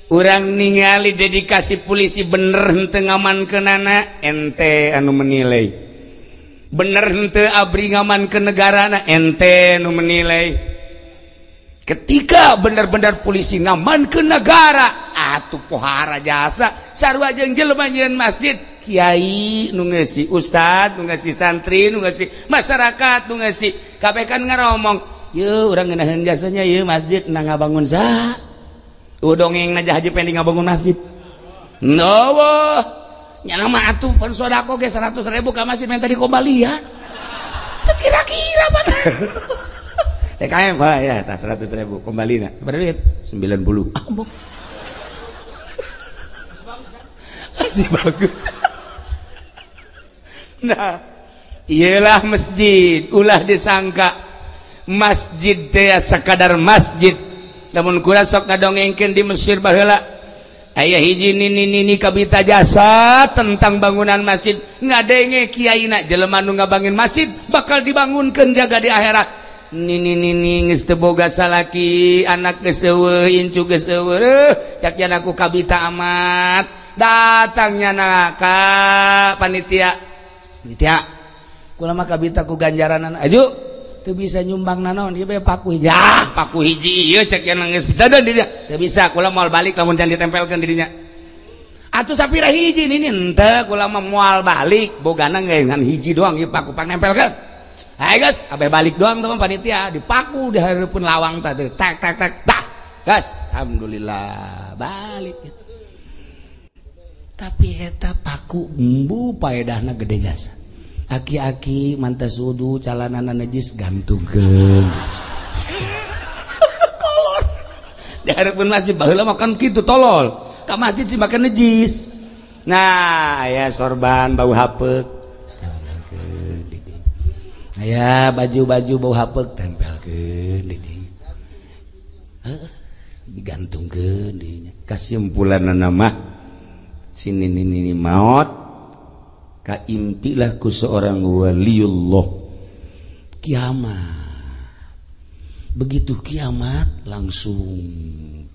urang ningali dedikasi polisi bener henteu ngamankeunana, ente anu menilai. Bener henteu ABRI ngamankeun negarana, ente anu menilai. Ketika benar-benar polisi ngamankeun negara, atuh pohara jasa sarua jeung jelema nyieun masjid, kiai nu ngeusi, ustad nu ngeusi, santri nu ngeusi, masyarakat nu ngeusi, kabeh kan ngaromong, yeuh urang ngeunaheun jasanya ieu masjid na ngabangun saha? Dongeng aja Haji Pendi ngabangun masjid. No, nyana mah atuh pan sodako ge 100.000 ka masjid minta dikombalian. Teu kira-kira pan. TKM wah ya tah 100.000 kembalina. Seberapa duit? 90. Ah, masih bagus. Nah, iyalah masjid, ulah disangka masjid teh sakadar masjid. Lamun kurang sok ngadongengkeun di Mesir baheula aya hiji nini-nini kabita jasa tentang bangunan masjid, ngadenge kiaina jelema nu ngabangun masjid bakal dibangunkeun jaga di akhirat. Nini nini geus teu boga salaki, anak geus eueuh, incu geus eueuh, cak jan aku kabita amat. Datangnya na ka panitia. Panitia, kula mah kabita ku ganjaranan. Aju teu bisa nyumbang nanaon ieu bae paku hiji. Ah, paku hiji ieu cek jan geus dadan di dinya. Teu bisa kula moal balik lamun can ditempelkeun di dinya. Atuh sapira hiji nini henteu kula mah moal balik, bogana ngan hiji doang ieu paku pangnempelkeun. Hai guys, abe balik doang teman panitia dipaku di hareupeun lawang tadi. Tak tak tak tak. Gas, alhamdulillah balik. Tapi eta paku embu paedahna gede jasa. Aki-aki mantas wudu calanana najis gantungkeun. Kolor. Di hareupeun masjid baheula makan kitu tolol. Ka masjid sih makan najis. Nah, aya sorban bau hapeuk. Aya baju-baju bau hapeuk tempelkeun di dieu. Heeh, digantungkeun di dinya. Kasimpulanna mah sini nini maot kaimpilah ku seorang waliullah. Kiamat. Begitu kiamat langsung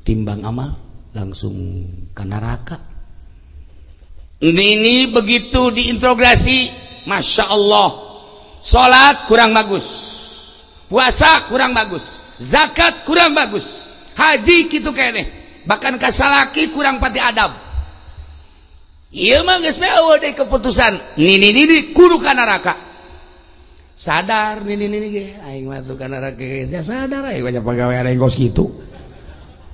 timbang amal, langsung ke neraka. Ini begitu diintrogasi, Masya Allah. Salat kurang bagus, puasa kurang bagus, zakat kurang bagus, haji kitu keneh, bahkan kasalaki kurang pati adab. Ieu mah geus eueuh deui keputusan. Nini nini kudu ka neraka. Sadar nini nini ge aing mah tuh ka neraka ge sadar aing banyak pagawean aing kos kitu.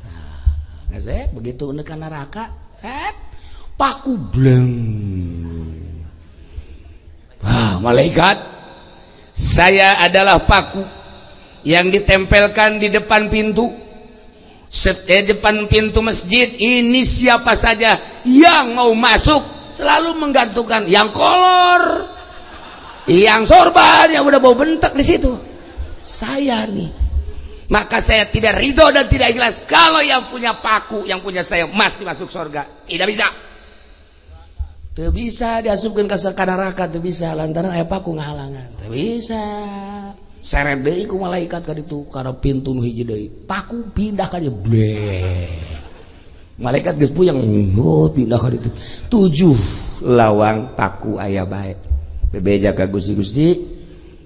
Nah, geus begitu neuk ka neraka, set paku bleng. Wah, malaikat, saya adalah paku yang ditempelkan di depan pintu. Depan pintu masjid ini siapa saja yang mau masuk selalu menggantungkan yang kolor, yang sorban, yang udah bau bentek di situ. Saya nih. Maka saya tidak ridho dan tidak ikhlas kalau yang punya paku, yang punya saya masih masuk surga. Tidak bisa. Teu bisa diasupkeun ka neraka, teu bisa lantaran aya paku ngahalangan. Teu bisa. Seret deui ku malaikat ka ditu kana pintu nu hiji deui. Paku pindah ka dieu. Bleh. Malaikat geus puyeng, oh pindah ka ditu. 7 lawang paku aya bae. Bebeja ka Gusti-Gusti.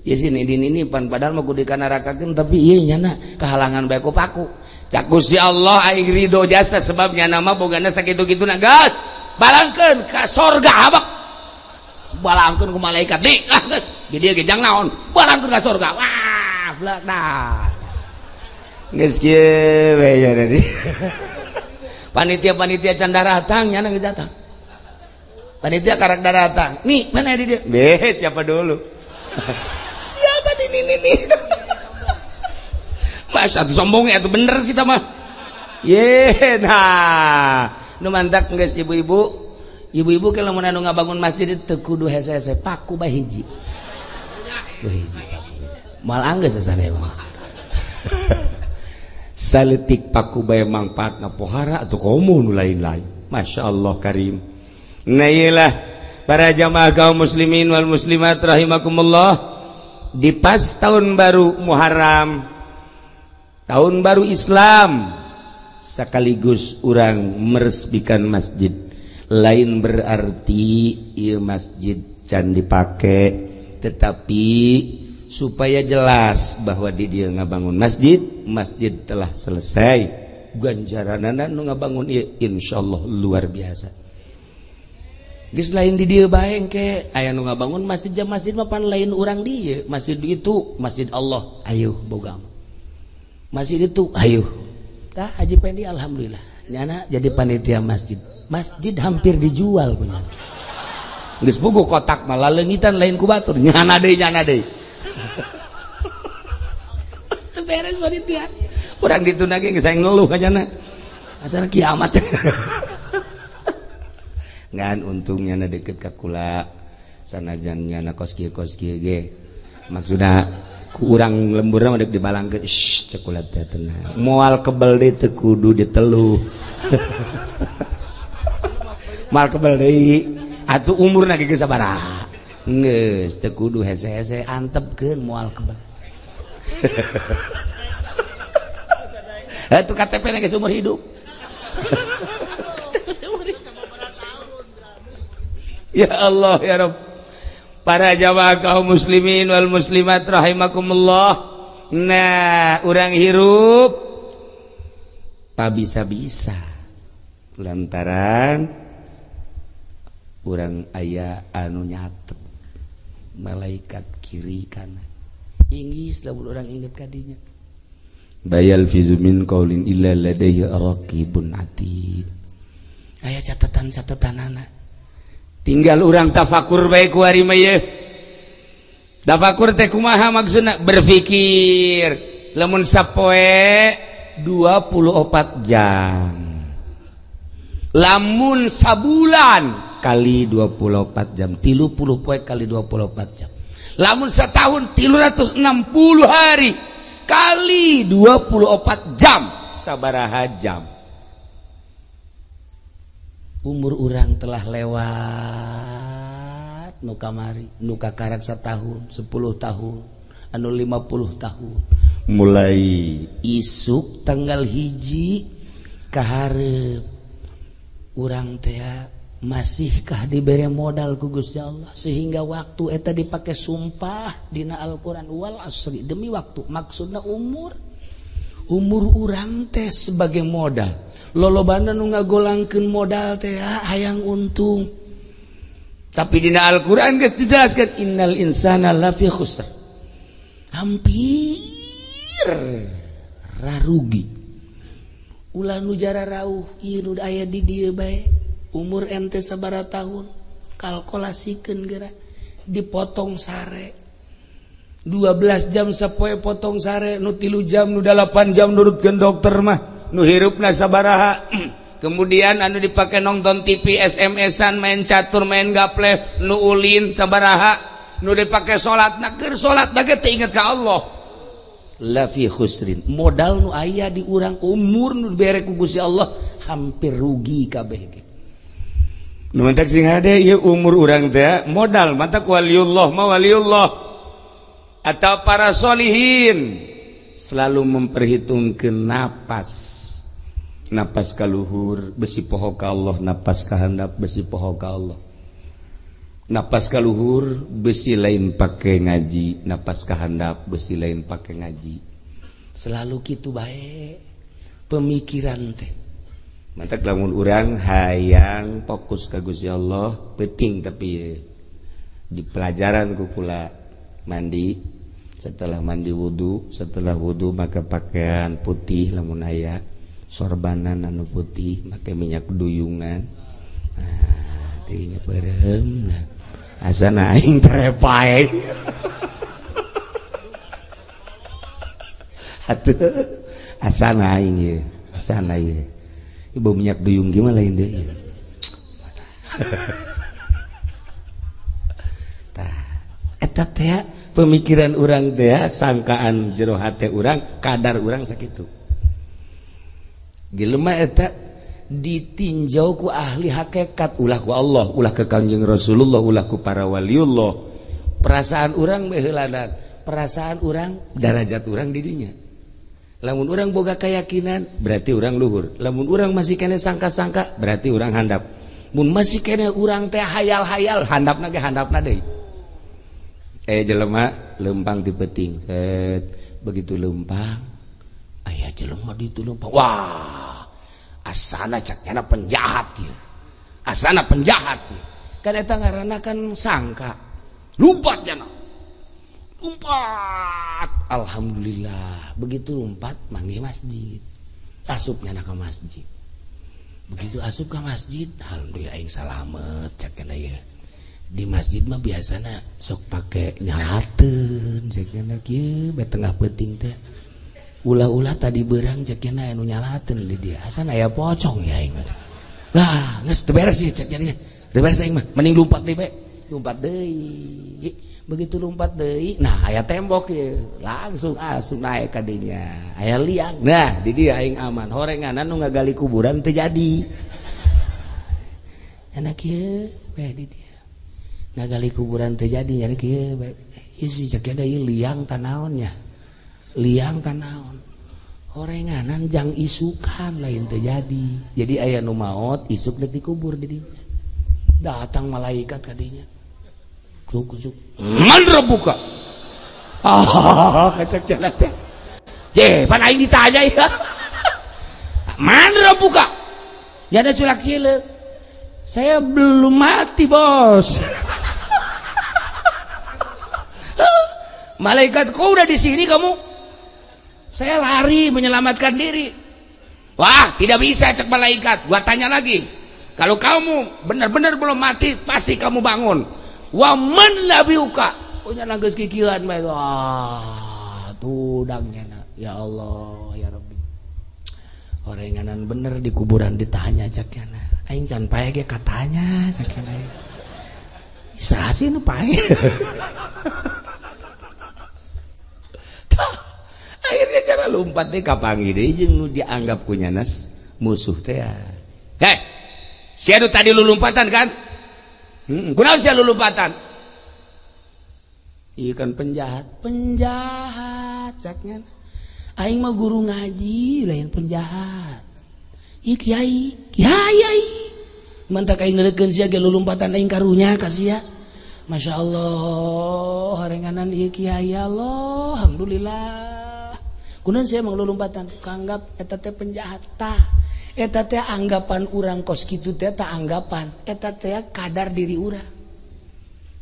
Ieu sini ini pan padahal mah kudu dikanarakakeun tapi ieu nyana kahalangan bae ku paku. Cak Gusti Allah aing ridho jasa sebab nyana mah bogana sakitu-kituna gas. Balangkeun ka sorga abak. Balangkeun ku malaikat nih lah geus. Di dieu ge jang naon? Balangkeun ka sorga. Wah, blak dah. Geus kieu we nya tadi. Panitia-panitia can daratang nyana geus datang. Panitia karak datang. Nih, mana di dia? Beh, siapa dulu? Siapa di ini nih? Mas, atuh sombongnya atuh bener sih mah. Ye, nah, nu mantak geus ibu-ibu. Ibu-ibu kalau mun anu ngabangun masjid teu kudu hese-hese, paku bae hiji. Hiji paku. Moal anggeus sasana mah. Saletik paku bae mangpaatna pohara atuh komo nu lain-lain. Masya Allah karim. Nah iyalah para jamaah kaum muslimin wal muslimat rahimakumullah, di pas tahun baru Muharram, tahun baru Islam, sekaligus urang meresmikan masjid. Lain berarti ieu masjid can dipake, tetapi supaya jelas bahwa di dia ngabangun masjid, masjid telah selesai. Ganjaranana nu ngabangun ieu insyaallah luar biasa. Geus lain di dieu bae engke aya nu ngabangun masjid, jam masjid mah pan lain urang dieu, masjid itu masjid Allah, ayo boga. Masjid itu ayo. Tah Haji Pendi alhamdulillah nyana jadi panitia masjid. Masjid hampir dijual punya. Geus puguh kotak mah laleungitan lain ku batur, nyana deui nyana deui. Teu beres panitia. Urang dituna ge geus hayang ngeluh kanyana. Asal kiamat. Ngan untungnya na deket ka kula sanajan nyana kos kieu ge. Maksudna ku urang lemburna mah deuk dibalangkeun, shh cek kula teh tenang. Moal kebel deui teu kudu diteluh. Mal kebel deui atuh umurna ge geus sabaraha. Geus teu kudu hese-hese antepkeun moal kebel. Atuh KTP na geus umur hidup. Ya Allah ya Rabb. Para jamaah kaum muslimin wal muslimat rahimakumullah. Nah, urang hirup pabisa-bisa lantaran urang aya anu nyatet malaikat kiri kanan. Inggis lamun urang inget kadinya. Bayal fizu min qaulin illa ladaihi raqibun atid. Aya catatan-catatanana. Tinggal urang tafakur bae ku ari mah ye. Tafakur teh kumaha maksudna? Berpikir. Lamun sapoe 24 jam. Lamun sabulan kali 24 jam, 30 poe kali 24 jam. Lamun setahun 360 hari kali 24 jam, sabaraha jam. Umur urang telah lewat nu kamari, nu kakarak setahun, 10 tahun, anu 50 tahun. Mulai isuk tanggal 1 kaharep urang teh masihkah diberi modal ku Gusti Allah sehingga waktu eta dipake sumpah dina Al-Qur'an wal asri, demi waktu, maksudna umur. Umur urang teh sebagai modal. Lolobana nu ngagolangkeun modal teh hayang untung. Tapi dina Al-Qur'an geus dijelaskeun innal insana lafi khusr. Hampir rarugi. Ulah nu jara rauh ieu nu aya di dieu bae. Umur ente sabaraha tahun, kalkulasikeun geura, dipotong sare. 12 jam sapoe potong sare, nu 3 jam, nu 8 jam nurutkeun dokter mah. Nu hirupna sabaraha. Kemudian anu dipake nonton TV, SMS-an, main catur, main gaple, nu ulin sabaraha, nu dipake salat, na keur salat na ge teu inget ka Allah. La fi khusrin. Modal nu aya di urang umur nu dibere ku Gusti Allah hampir rugi kabeh ge. Nu mantak sing hade ieu umur urang teh modal mantak waliullah ma waliullah atau para solihin selalu memperhitungkeun napas. Napas kaluhur besi poho ka Allah, napas kahandap besi poho ka Allah. Napas kaluhur besi lain pake ngaji, napas kahandap besi lain pake ngaji. Selalu kitu bae pemikiran teh. Mantak lamun urang hayang fokus ka Gusti Allah penting, tapi di pelajaran ku kula mandi, setelah mandi wudu, setelah wudu maka pakaian putih lamun aya, sorbanan anu putih, make minyak duyungan. Nah, teuing beureum asana aing terepae. Atuh asana aing ieu, asana ieu. Ibu minyak duyung gimana lain deui. Tah eta teh pemikiran urang teh sangkaan jero hate urang, kadar urang sakitu. Jelema eta ditinjau ku ahli hakikat, ulah ku Allah, ulah ke Kangjeng Rasulullah, ulah ku para waliullah. Perasaan urang beheulanan, perasaan urang darajat urang di dinya. Lamun urang boga keyakinan berarti urang luhur. Lamun urang masih kene sangka-sangka berarti urang handap. Mun masih kene urang teh hayal-hayal, handapna ge handapna deui. Jelema lempang di peuting. Begitu lempang, aya jelema ditu lempang. Wah, asana cak nyana penjahat ieu. Asana penjahat ieu. Kan eta ngaranna kan sangka. Lumpat nyana. Lumpat. Alhamdulillah. Begitu lumpat manggih masjid. Asup nyana ka masjid. Begitu asup ka masjid, alhamdulillah aing salamet cak nyana ieu. Di masjid mah biasana sok pake nyalateun cek nyana kieu bae tengah peuting teh. Ulah-ulah tadi berang cek nyana anu nyalateun di dia. Asana aya pocong ya aing mah. Lah, geus teu beres sih cek nyana. Teu beres aing mah, mending lumpat deui bae. Lumpat deui. Begitu lumpat deui, nah aya tembok ieu. Langsung asup naek ka dinya. Aya liang. Nah, di dia aing aman. Horenganan nu ngagali kuburan teu jadi. Enak kieu bae di dia. Ngagali kuburan teu jadi nyari kieu bae. Ieu si cek nyana ieu liang tanaonnya. Liang tanaon. Horenganan jang isukan lain teu jadi. Jadi aya nu maot isuk deuk dikubur di dinya. Datang malaikat ka dinya. Cuk-cuk. Man rabbuka? Ah, cek jalan teh. Ye, pan aing ditanya ya. Man rabbuka? Jada culak cileuk. Saya belum mati, Bos. Malaikat, kok udah di sini kamu? Saya lari menyelamatkan diri. Wah, tidak bisa cek malaikat. Gua tanya lagi. Kalau kamu benar-benar belum mati, pasti kamu bangun. Wa man nabiuka? Punya nanggeus kikieuan bae. Wah, tudangnya na. Ya Allah, ya Rabbi. Orenganan bener di kuburan ditanya cek nyana. Aing can pae ge katanya cek nyana. Serasi nu pae. Akhirnya cara lompat deh kapangi deui jeung nu dianggap ku nyanas musuh teh. Heh, sia nu tadi lu lompatan kan? Kunaon sia lu lompatan? Ieu kan penjahat, penjahat cak nyana. Aing mah guru ngaji lain penjahat. Ieu kiai, kiai. Mantak aing neurekeun sia ge lulumpatan aing karunya ka sia. Masya Allah, harenganan ieu kiai Allah, alhamdulillah. Kunaon sia mah lulumpatan? Kanggap eta teh penjahat tah. Eta teh anggapan urang kos kitu teh tah anggapan. Eta teh kadar diri urang.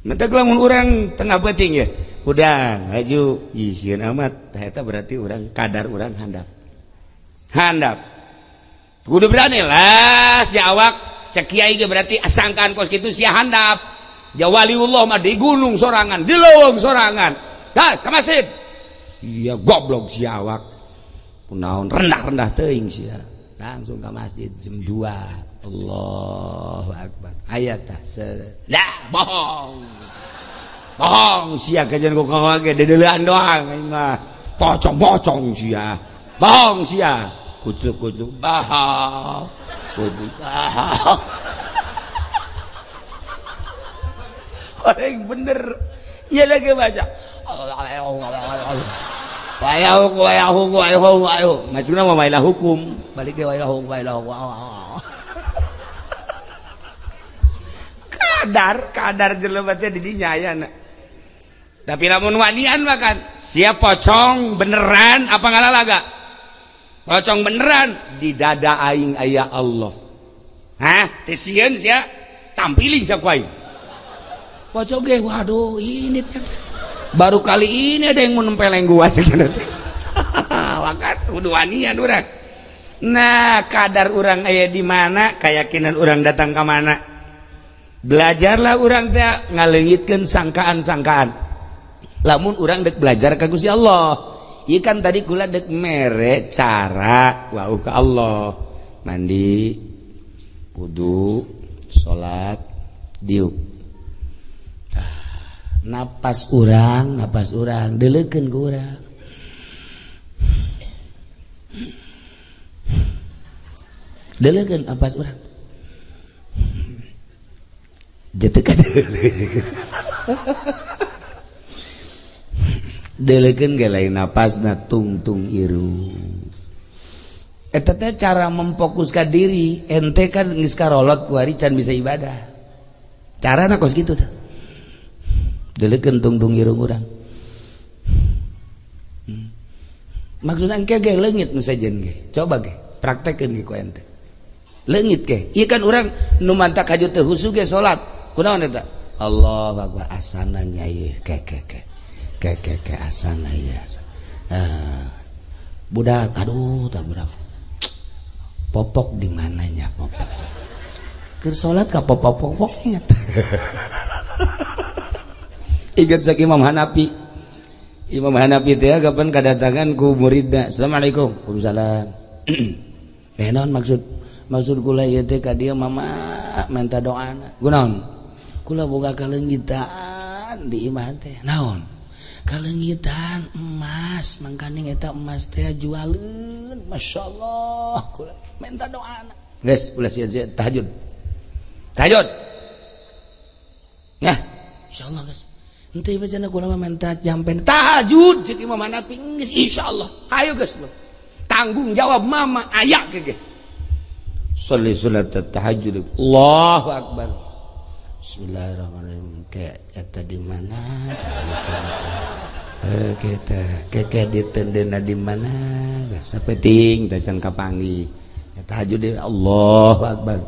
Mentek lamun urang tengah peuting ya. Hudang haju sieun amat. Tah eta berarti urang kadar urang handap. Handap. Kudu berani lah si awak cek kiai ge berarti sangkaan kos kitu sia handap. Ja waliullah mah di gunung sorangan, di leuweung sorangan. Gas ka masjid. Iya goblok si awak. Kunaon rendah-rendah teuing sia. Langsung ke masjid jam 2. Allahu Akbar. Ayat tah. Lah bohong. Bohong sia kajian ku kawage dedeulean doang aing mah. Pocong-pocong sia. Bohong sia. Kucluk-kucluk bohong. Kucluk bohong. Orang bener. Ieu lagi baca. Macuna mah wailah hukum, balik ge wailah hukum, wailah hukum. Kadar, kadar jelema teh di dinya aya na. Tapi lamun wanian mah kan, siap pocong beneran apa ngalalaga? Pocong beneran di dada aing aya Allah. Hah? Teu sieun sia, tampiling sia ku aing. Pocong ge waduh ini teh. Baru kali ini ada yang mau nempeleng gua wakat kudu wanian urang. Nah, kadar urang aya di mana, keyakinan urang datang ke mana. Belajarlah urang teh ngaleungitkeun sangkaan-sangkaan. Lamun urang dek belajar ka Gusti Allah. Ieu kan tadi kula dek mere cara wau ka Allah. Mandi, wudu, salat, diuk. Napas urang, deleukeun ku urang. Deleukeun napas urang. Jetekan deleukeun ge lain napasna tungtung irung. Eta teh cara memfokuskan diri. Ente kan geus karolot ku ari can bisa ibadah. Carana kos kitu tah. Deleukeun tungtung irung urang. Maksudna engke ge leungit nu sejen ge. Coba ge praktekeun ge ku ente. Leungit ge. Ieu kan urang nu mantak haju teu husu ge salat. Kunaon eta? Allahu akbar asana nya ieu ke ke ke. Ke ke ke asana ieu. Budak aduh tak berapa. Popok di mananya popok. Keur salat ka popok-popok ingat. Ingat sak Imam Hanafi. Imam Hanafi teh kapan kadatangan ku muridna. Assalamualaikum. Waalaikumsalam. Naon maksud kula ieu teh ka dieu mama minta doana. Kunaon? Kula boga kaleungitan di imah teh. Naon? Kaleungitan emas, mangkaning eta emas teh jualeun. Masyaallah, kula minta doana. Geus, ulah sia-sia tahajud. Tahajud. Nah, insyaallah geus. Henteu ieu cenah kula mah minta jampen tahajud ceuk Imam Hanafi geus insyaallah. Hayu geus tanggung jawab mama aya ge. Sholli salat tahajud. Allahu akbar. Bismillahirrahmanirrahim. Kayak eta di mana? Kita keke ditendena di mana? Sapeting teh can kapanggih. Tahajud Allahu akbar.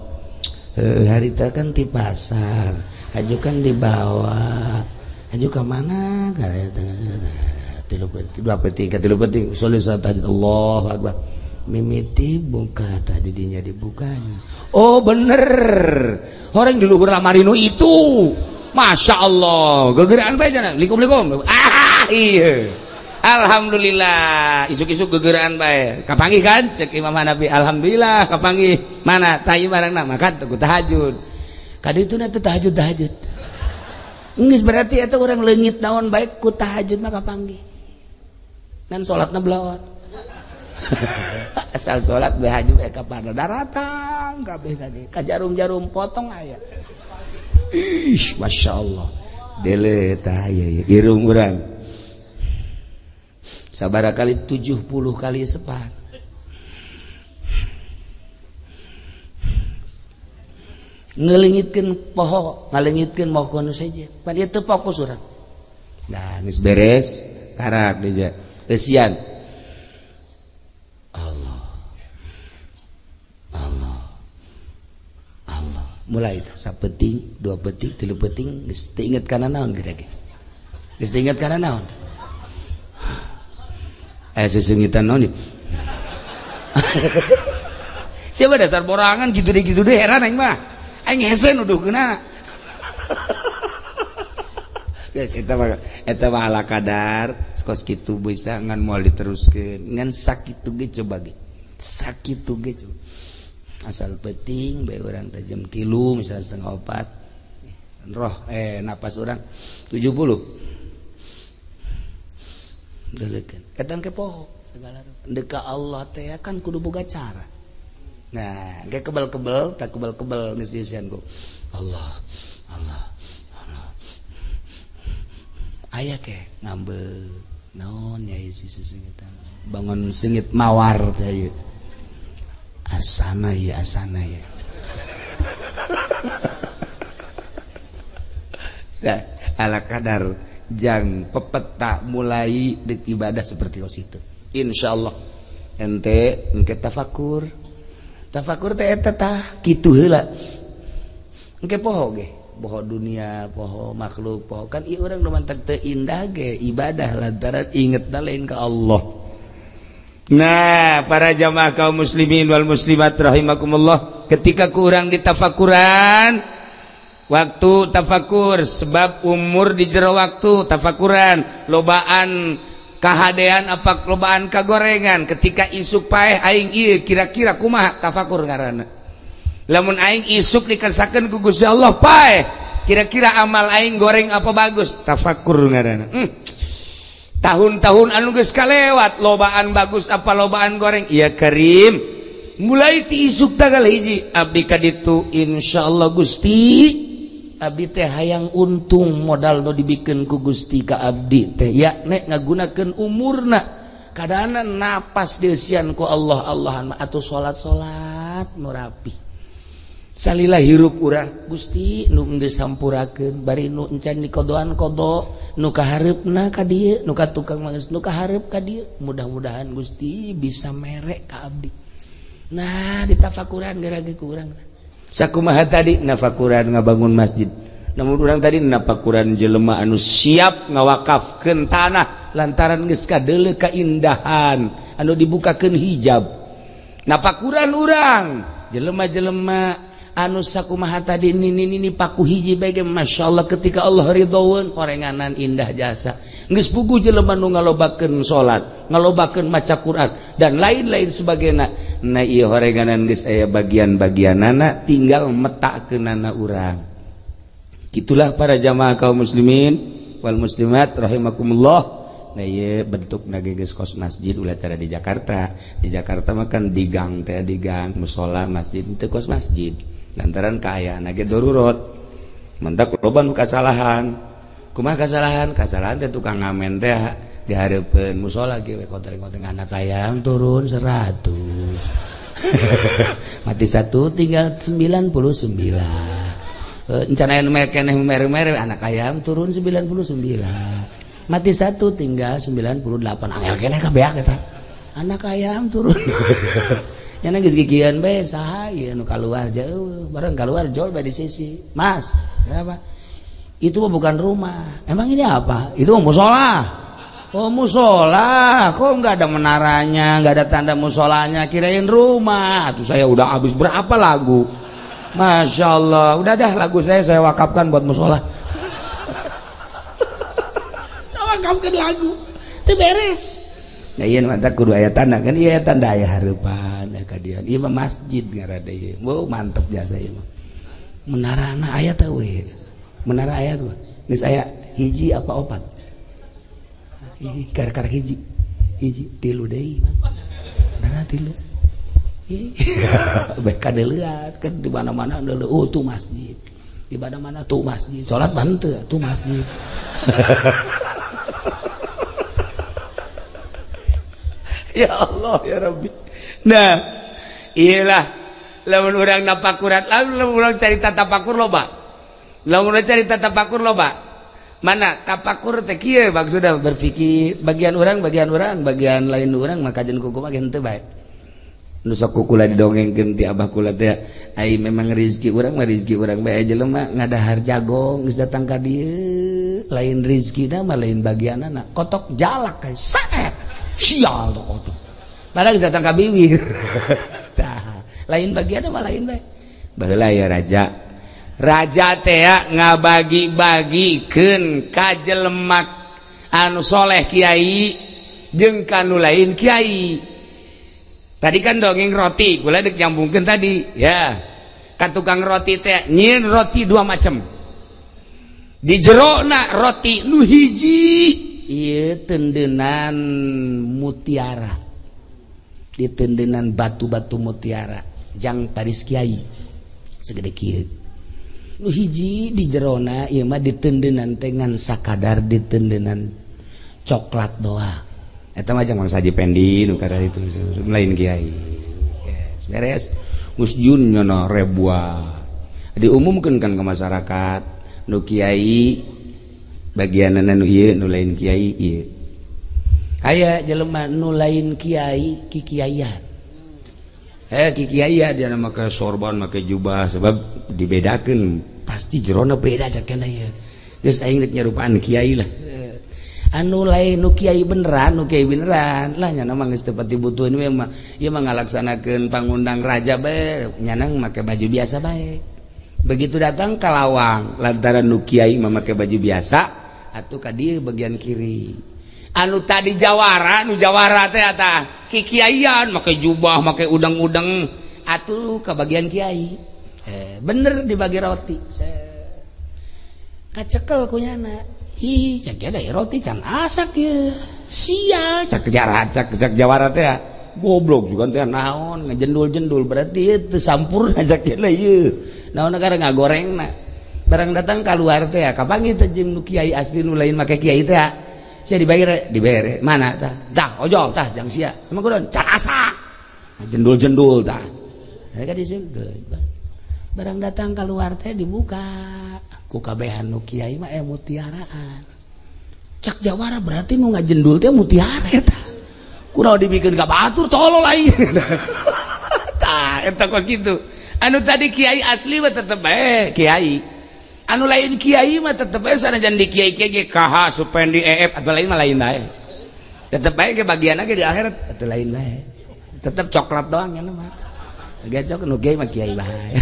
Harita kan di pasar, haju kan di bawah. Haju ka mana? Tilu penting, dua penting, tilu penting. Sholli salat tahajud. Allahu akbar. Mimiti buka tadi dinya dibukanya. Oh bener, orang di luhur lamarinu itu, masya Allah, gegeraan bae jana, likum-likum. Ah iya, alhamdulillah, isuk-isuk gegeraan bae. Kapanggih kan? Cek Imam Hanafi, alhamdulillah kapanggih. Mana tayu barangna makan tuh tahajud. Kadi itu nanti tahajud. Geus berarti eta urang leungit naon bae ku tahajud mah kapanggih. Ngan salatna belaon. Asal salat bae haju bae ka pada daratang kabeh kade ka jarum-jarum potong aya. Ih, masyaallah. Dele tah ieu irung urang. Sabaraha kali 70 kali sepat. Ngelingitkeun poho, ngalengitkeun moho nu seje. Pan ieu teu fokus urang. Nah, geus beres karak deui. Eusian. Allah Allah Allah mulai sapeting dua peting tilu peting geus teu inget kana naon geura ge geus teu inget kana naon sesengitan naon siapa dasar borangan gitu deh heran aing mah aing hese nuduhkeuna geus eta mah ala kadar kos kitu bisa ngan moal diteruskeun ngan sakitu ge coba ge sakitu ge coba asal penting bae urang teh jam 3 misalnya 3:30 roh napas urang 70 deleukeun eta ke poho segala rupa deuk ka Allah teh kan kudu boga cara. Nah ge kebel-kebel tak kebel-kebel geus dieusian ku Allah Allah Allah aya ke ngambek naon nya ieu sisingitan bangun singit mawar teh ieu asana ya asana ya. Nah, ala kadar jang pepeta mulai dek ibadah seperti itu. Insyaallah ente engke tafakur. Tafakur teh eta tah kitu heula. Engke poho ge, poho dunia, poho makhluk, poho kan ieu urang nu mantak teu indah ge ibadah lantaran ingetna lain ka Allah. Nah, para jamaah kaum muslimin wal muslimat rahimakumullah, ketika kurang ditafakuran Waktu tafakur sebab umur di jero waktu tafakuran lobaan kahadean apa lobaan kagorengan ketika isuk paeh aing ieu kira-kira kumaha tafakur ngaranna. Lamun aing isuk dikersakeun ku Gusti Allah paeh kira-kira amal aing goreng apa bagus tafakur ngaranna. Tahun-tahun anu geus kalewat lobaan bagus apa lobaan goreng iya Karim mulai ti isuk tanggal hiji abdi ka ditu insyaallah Gusti abdi teh hayang untung modal nu dibikeun ku Gusti ka abdi teh ya nek ngagunakeun umurna kadana napas dieusian ku Allah Allahan atuh salat-salat nu rapi salila hirup urang Gusti nu geus sampurakeun bari nu encan dikodoan kodo nu kahareupna ka dieu nu ka tukang geus nu kahareup ka dieu mudah-mudahan Gusti bisa merek ka abdi. Nah ditafakuran gara ge ku urang sakumaha tadi nafakuran ngabangun masjid namun urang tadi nafakuran jelema anu siap ngawakafkeun tanah lantaran geus kadeuleu kaindahan anu dibukakeun hijab nafakuran urang jelema-jelema anu sakumaha tadi nini paku hiji bae ge masyaallah ketika Allah ridhoeun orenganan indah jasa geus puguh jelema nu ngalobakeun salat ngalobakeun maca Quran dan lain-lain sebagainya. Nah ieu horenganan geus aya bagian-bagianana tinggal metakeunana urang. Itulah para jamaah kaum muslimin wal muslimat rahimakumullah. Nah ieu bentukna ge geus kos masjid ulah cara di Jakarta. Di Jakarta mah kan di gang teh di gang musala masjid teu kos masjid. Lantaran kaayaan ge darurat. Mentak loba nu kasalahan. Kumaha kasalahan? Kasalahan teh tukang ngamen teh dihareupeun musola ge we konteng-konteng anak ayam turun 100. Mati satu tinggal 99. Encan aya nu keneh mere-mere anak ayam turun 99. Mati satu tinggal 98. Angel keneh kabeak eta. Anak ayam turun. Nya geus gigian bae saha ieu nu kaluar jauh, bareng kaluar jol bae di sisi. Mas, kenapa? Itu mah bukan rumah. Emang ini apa? Itu mah musola. Oh musola, kok nggak ada menaranya, nggak ada tanda musolanya, kirain rumah. Tuh saya udah habis berapa lagu, masya Allah, udah dah lagu saya wakafkan buat musola. Wakafkan lagu, itu beres. Nah iya mantap kudu aya tanda kan, iya tanda aya hareupan, aya kadian, iya mah masjid ngarada ieu, wow mantep jasa ieu mah. Menarana aya teh we, menara aya tuh, geus aya hiji apa opat? Kar-kar hiji hiji tilu deui mana tilu bae kadeuleut kan di mana-mana deuleu oh tuh masjid di mana-mana tuh masjid salat banteu tuh masjid. Ya Allah ya Rabbi. Nah iyalah lamun urang napakuran lamun urang carita tapakur loba lamun urang carita tapakur loba mana tapakur teh kieu maksudna berpikir bagian urang bagian lain urang maka jeung kuku mah henteu bae nu sok kukula didongengkeun ti abah kula teh ai memang rezeki urang mah rezeki urang bae jelema ngadahar jagong geus datang ka dieu lain rezekina mah lain bagianana kotok jalak kae saet sial tuh kotok padahal geus datang ka biwir tah lain bagianna mah lain bae baheula ya raja raja teh ngabagi-bagikeun ka jelema anu soleh kiai jeung ka nu lain kiai. Tadi kan dongeng roti, kula deuk nyambungkeun tadi ya. Ka tukang roti teh nyieun roti dua macam. Di jerona roti nu hiji ieu tendenan mutiara. Ditendenan batu-batu mutiara jang paris kiai segede kieu. Nu hiji di jerona ieu mah ditendenan teh ngan sakadar ditendenan coklat doang. Eta mah jang Mang Haji Pendi nu kada itu lain kiai. Yes, beres. Geus jun nyono ribuan. Diumumkeun kan ke masyarakat nu kiai bagianana nu ieu nu lain kiai ieu. Aya jelema nu lain kiai kikiaian. Kikiaian dia make sorban make jubah sebab dibedakeun pasti jerona beda cakena ieu. Geus aing rek nyarupaan kiai lah. Anu lain nu kiai beneran lah nyana mah geus teu pati butuheun we mah ieu mah ngalaksanakeun pangundang raja bae nyana make baju biasa bae. Begitu datang ka lawang lantaran nu kiai mah make baju biasa atuh ka dieu bagian kiri. Anu tadi jawara, nu jawara teh tah kikiaian make jubah, make udang-udang atuh ka bagian kiai. Bener dibagi roti. Kacekel kunyana. Ih, cek ada roti can asak ye. Sial, cek jarak, cek jawara teh. Goblok juga teh naon ngejendul-jendul berarti teu sampurna cek ieu. Naon negara ngagorengna. Barang datang keluar teh kapanggih teh jeung nu kiai asli nu lain make kiai teh. Sia dibayar, dibere. Mana tah? Tah ojol tah jang sia. Emang kudu can asak. Jendul-jendul tah. Mereka di situ. Barang datang keluar teh dibuka. Ku kabehan nu kiai mah mutiaraan. Cak jawara berarti nu ngajendul teh mutiara eta. Kunaon dibikeun ka batur tolol aing. Tah eta kos kitu. Anu tadi kiai asli mah tetep bae kiai. Anu lain kiai mah tetep bae sanajan di kiai kiai KH Supendi EF atau lain mah lain bae. Tetep bae ge bagianna ge di akhirat atau lain bae. Tetep coklat doang nya mah. Gacok nu kiai mah kiai bae.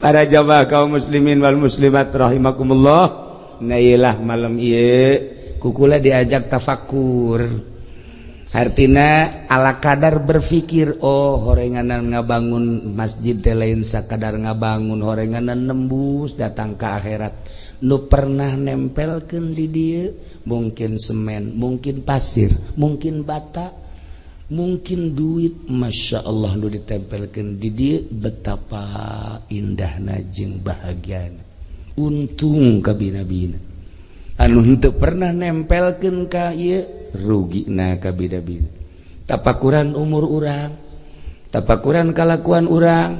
Para jamaah kaum muslimin wal muslimat rahimakumullah. Nailah malam ieu kukula diajak tafakur. Artina ala kadar berpikir, oh horenganan ngabangun masjid teh lain sakadar ngabangun horenganan nembus datang ke akhirat. Nu pernah nempelkeun di dieu mungkin semen, mungkin pasir, mungkin bata, mungkin duit. Masya Allah nu ditempelkeun di dieu betapa indahna jeung bahagiana. Untung kabina-bina. Anu henteu pernah nempelkeun ka ieu rugina kabida-bida. Tapakuran umur urang, tapakuran kalakuan urang,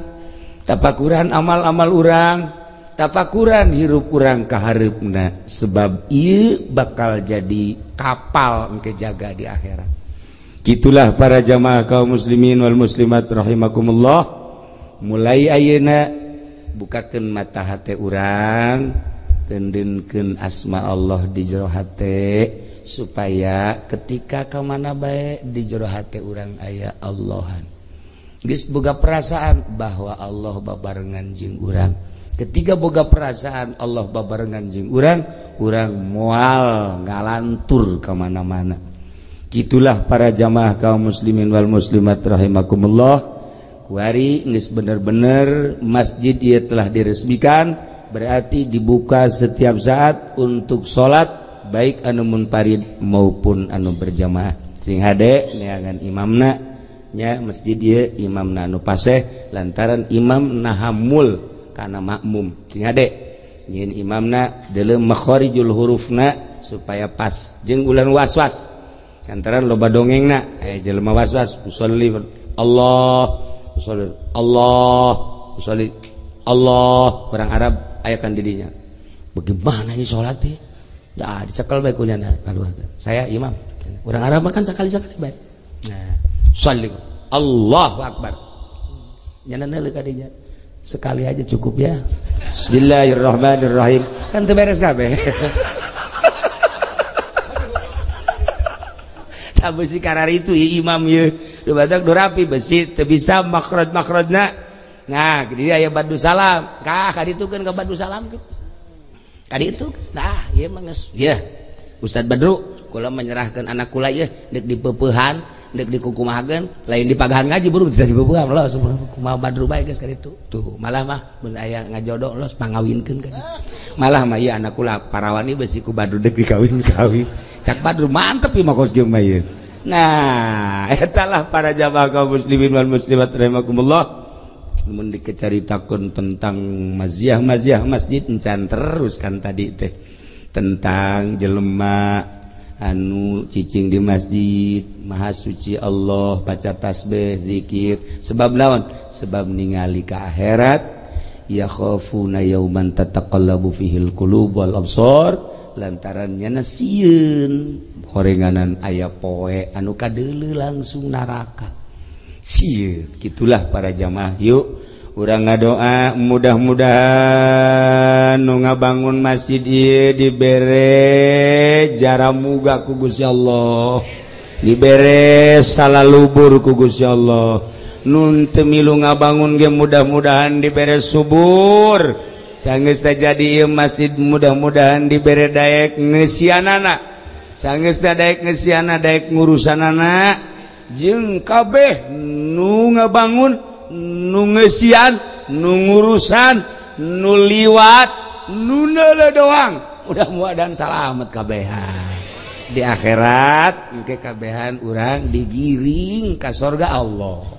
tapakuran amal-amal urang, tapakuran hirup urang kahareupna, sebab ieu bakal jadi kapal engke jaga di akhirat. Gitulah para jamaah kaum muslimin wal muslimat rahimakumullah. Mulai ayeuna bukakeun mata hate urang, tendenkeun asma Allah di jero hate supaya ketika ka mana bae di jero hate urang aya Allahan. Geus boga perasaan bahwa Allah babarengan jeung urang. Ketika boga perasaan Allah babarengan jeung urang, urang moal ngalantur ka mana-mana. Gitulah para jamaah kaum muslimin wal muslimat rahimakumullah. Kuari geus bener-bener masjid ieu telah diresmikan, berarti dibuka setiap saat untuk salat baik anu munfarid maupun anu berjamaah. Sing hade neangan imamna nya masjid ieu imamna anu paseh lantaran imam nahamul kana makmum. Sing hade nyieun imamna deuleu makharijul hurufna supaya pas jeung ulah was-was. Lantaran loba dongengna aya jelema was-was usolli Allah usolli Allah usolli Allah orang Arab aya kan didinya. Bagaimana ini salat teh? Ya dicekel bae kunyana kaluar. Saya imam. Orang Arab makan sekali-sekali bae. Nah, sholli Allahu akbar. Nyana neuleuh ka dinya. Sekali aja cukup ya. Bismillahirrahmanirrahim. Kan teu beres kabeh. Tah besi karar itu ya imam ye. Nu batak nu rapi besi teu bisa makhraj-makhrajna. Nah, jadi aya badu salam. Kah ka ditu keun ka badu salam keun. Kadi itu, nah, ieu mah geus. Yeuh, Ustad Badru, kula menyerahkan anak kula ieu deuk dipeupehan, deuk dikukumahakeun, lain dipagahan ngaji buru bisa dipeupehan los kumaha Badru bae geus kadi itu. Tuh, malah mah mun aya ngajodoh los pangawinkeun kan. Malah mah ieu anak kula parawan ieu besi ku Badru deuk dikawin-kawin. Cak Badru mantep ieu mah kos kieu mah ieu. Nah, eta lah para jamaah kaum muslimin wal muslimat rahimakumullah. Mun diceritakeun tentang maziah-maziah masjid encan terus kan tadi teh tentang jelema anu cicing di masjid maha suci Allah baca tasbih zikir sebab naon sebab ningali ka akhirat ya khafuna yauman tataqallabu fihil qulub wal absar lantaran nyana sieun horenganan aya poe anu kadeuleu langsung neraka. Sieun gitulah para jamaah. Yuk urang ngadoa mudah-mudahan nu ngabangun masjid ieu dibere jaramuga ku Gusti Allah, dibere salalubur ku Gusti Allah, Nun teu milu ngabangun ge mudah-mudahan dibere subur. Sanggeus teh jadi ieu masjid mudah-mudahan dibere daek ngeusianana. Sanggeus teh daek ngeusiana daek ngurusanana jeung kabeh nu ngabangun, nu ngeusian, nu ngurusan, nu liwat, nu neuleuh doang. Mudah-mudahan salamet kabehan. Di akhirat engke kabehan urang digiring ka sorga Allah.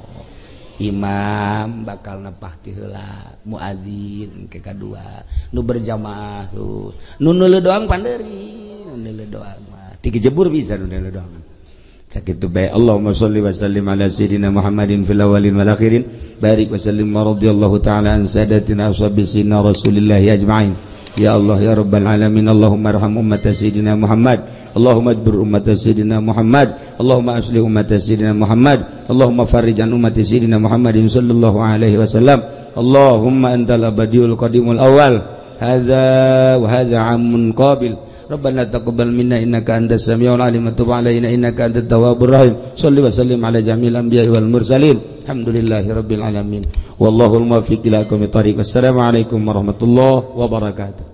Imam bakal nepah ti heula, muadzin engke kadua, nu berjamaah terus, nu neuleuh doang pandeuri, nu neuleuh doang mah tiga jebur bisa nu neuleuh doang. Sakitu bae. Allahumma sholli wa sallim ala sayidina Muhammadin fil awwalin wal akhirin, barik wa sallim wa radhiyallahu ta'ala an sadatina ashabi sayyidina Rasulillahi ajma'in. Ya Allah ya Rabbal alamin, Allahumma arham ummat sayyidina Muhammad, Allahumma ajbur ummat sayyidina Muhammad, Allahumma aslih ummat sayyidina Muhammad, Allahumma farrij an ummat sayyidina Muhammadin sallallahu alaihi wasallam. Allahumma antal abadiul qadimul awal, hadza wa hadza amun qabil. Rabbana taqabbal minna innaka antas samiul alim wa tub alaina innaka antat tawwabur rahim. Shalli wa sallim ala jami'il anbiya'i wal mursalin. Alhamdulillahi rabbil alamin. Wallahul muwaffiq ila aqwamit thariq. Wassalamu alaikum warahmatullahi wabarakatuh.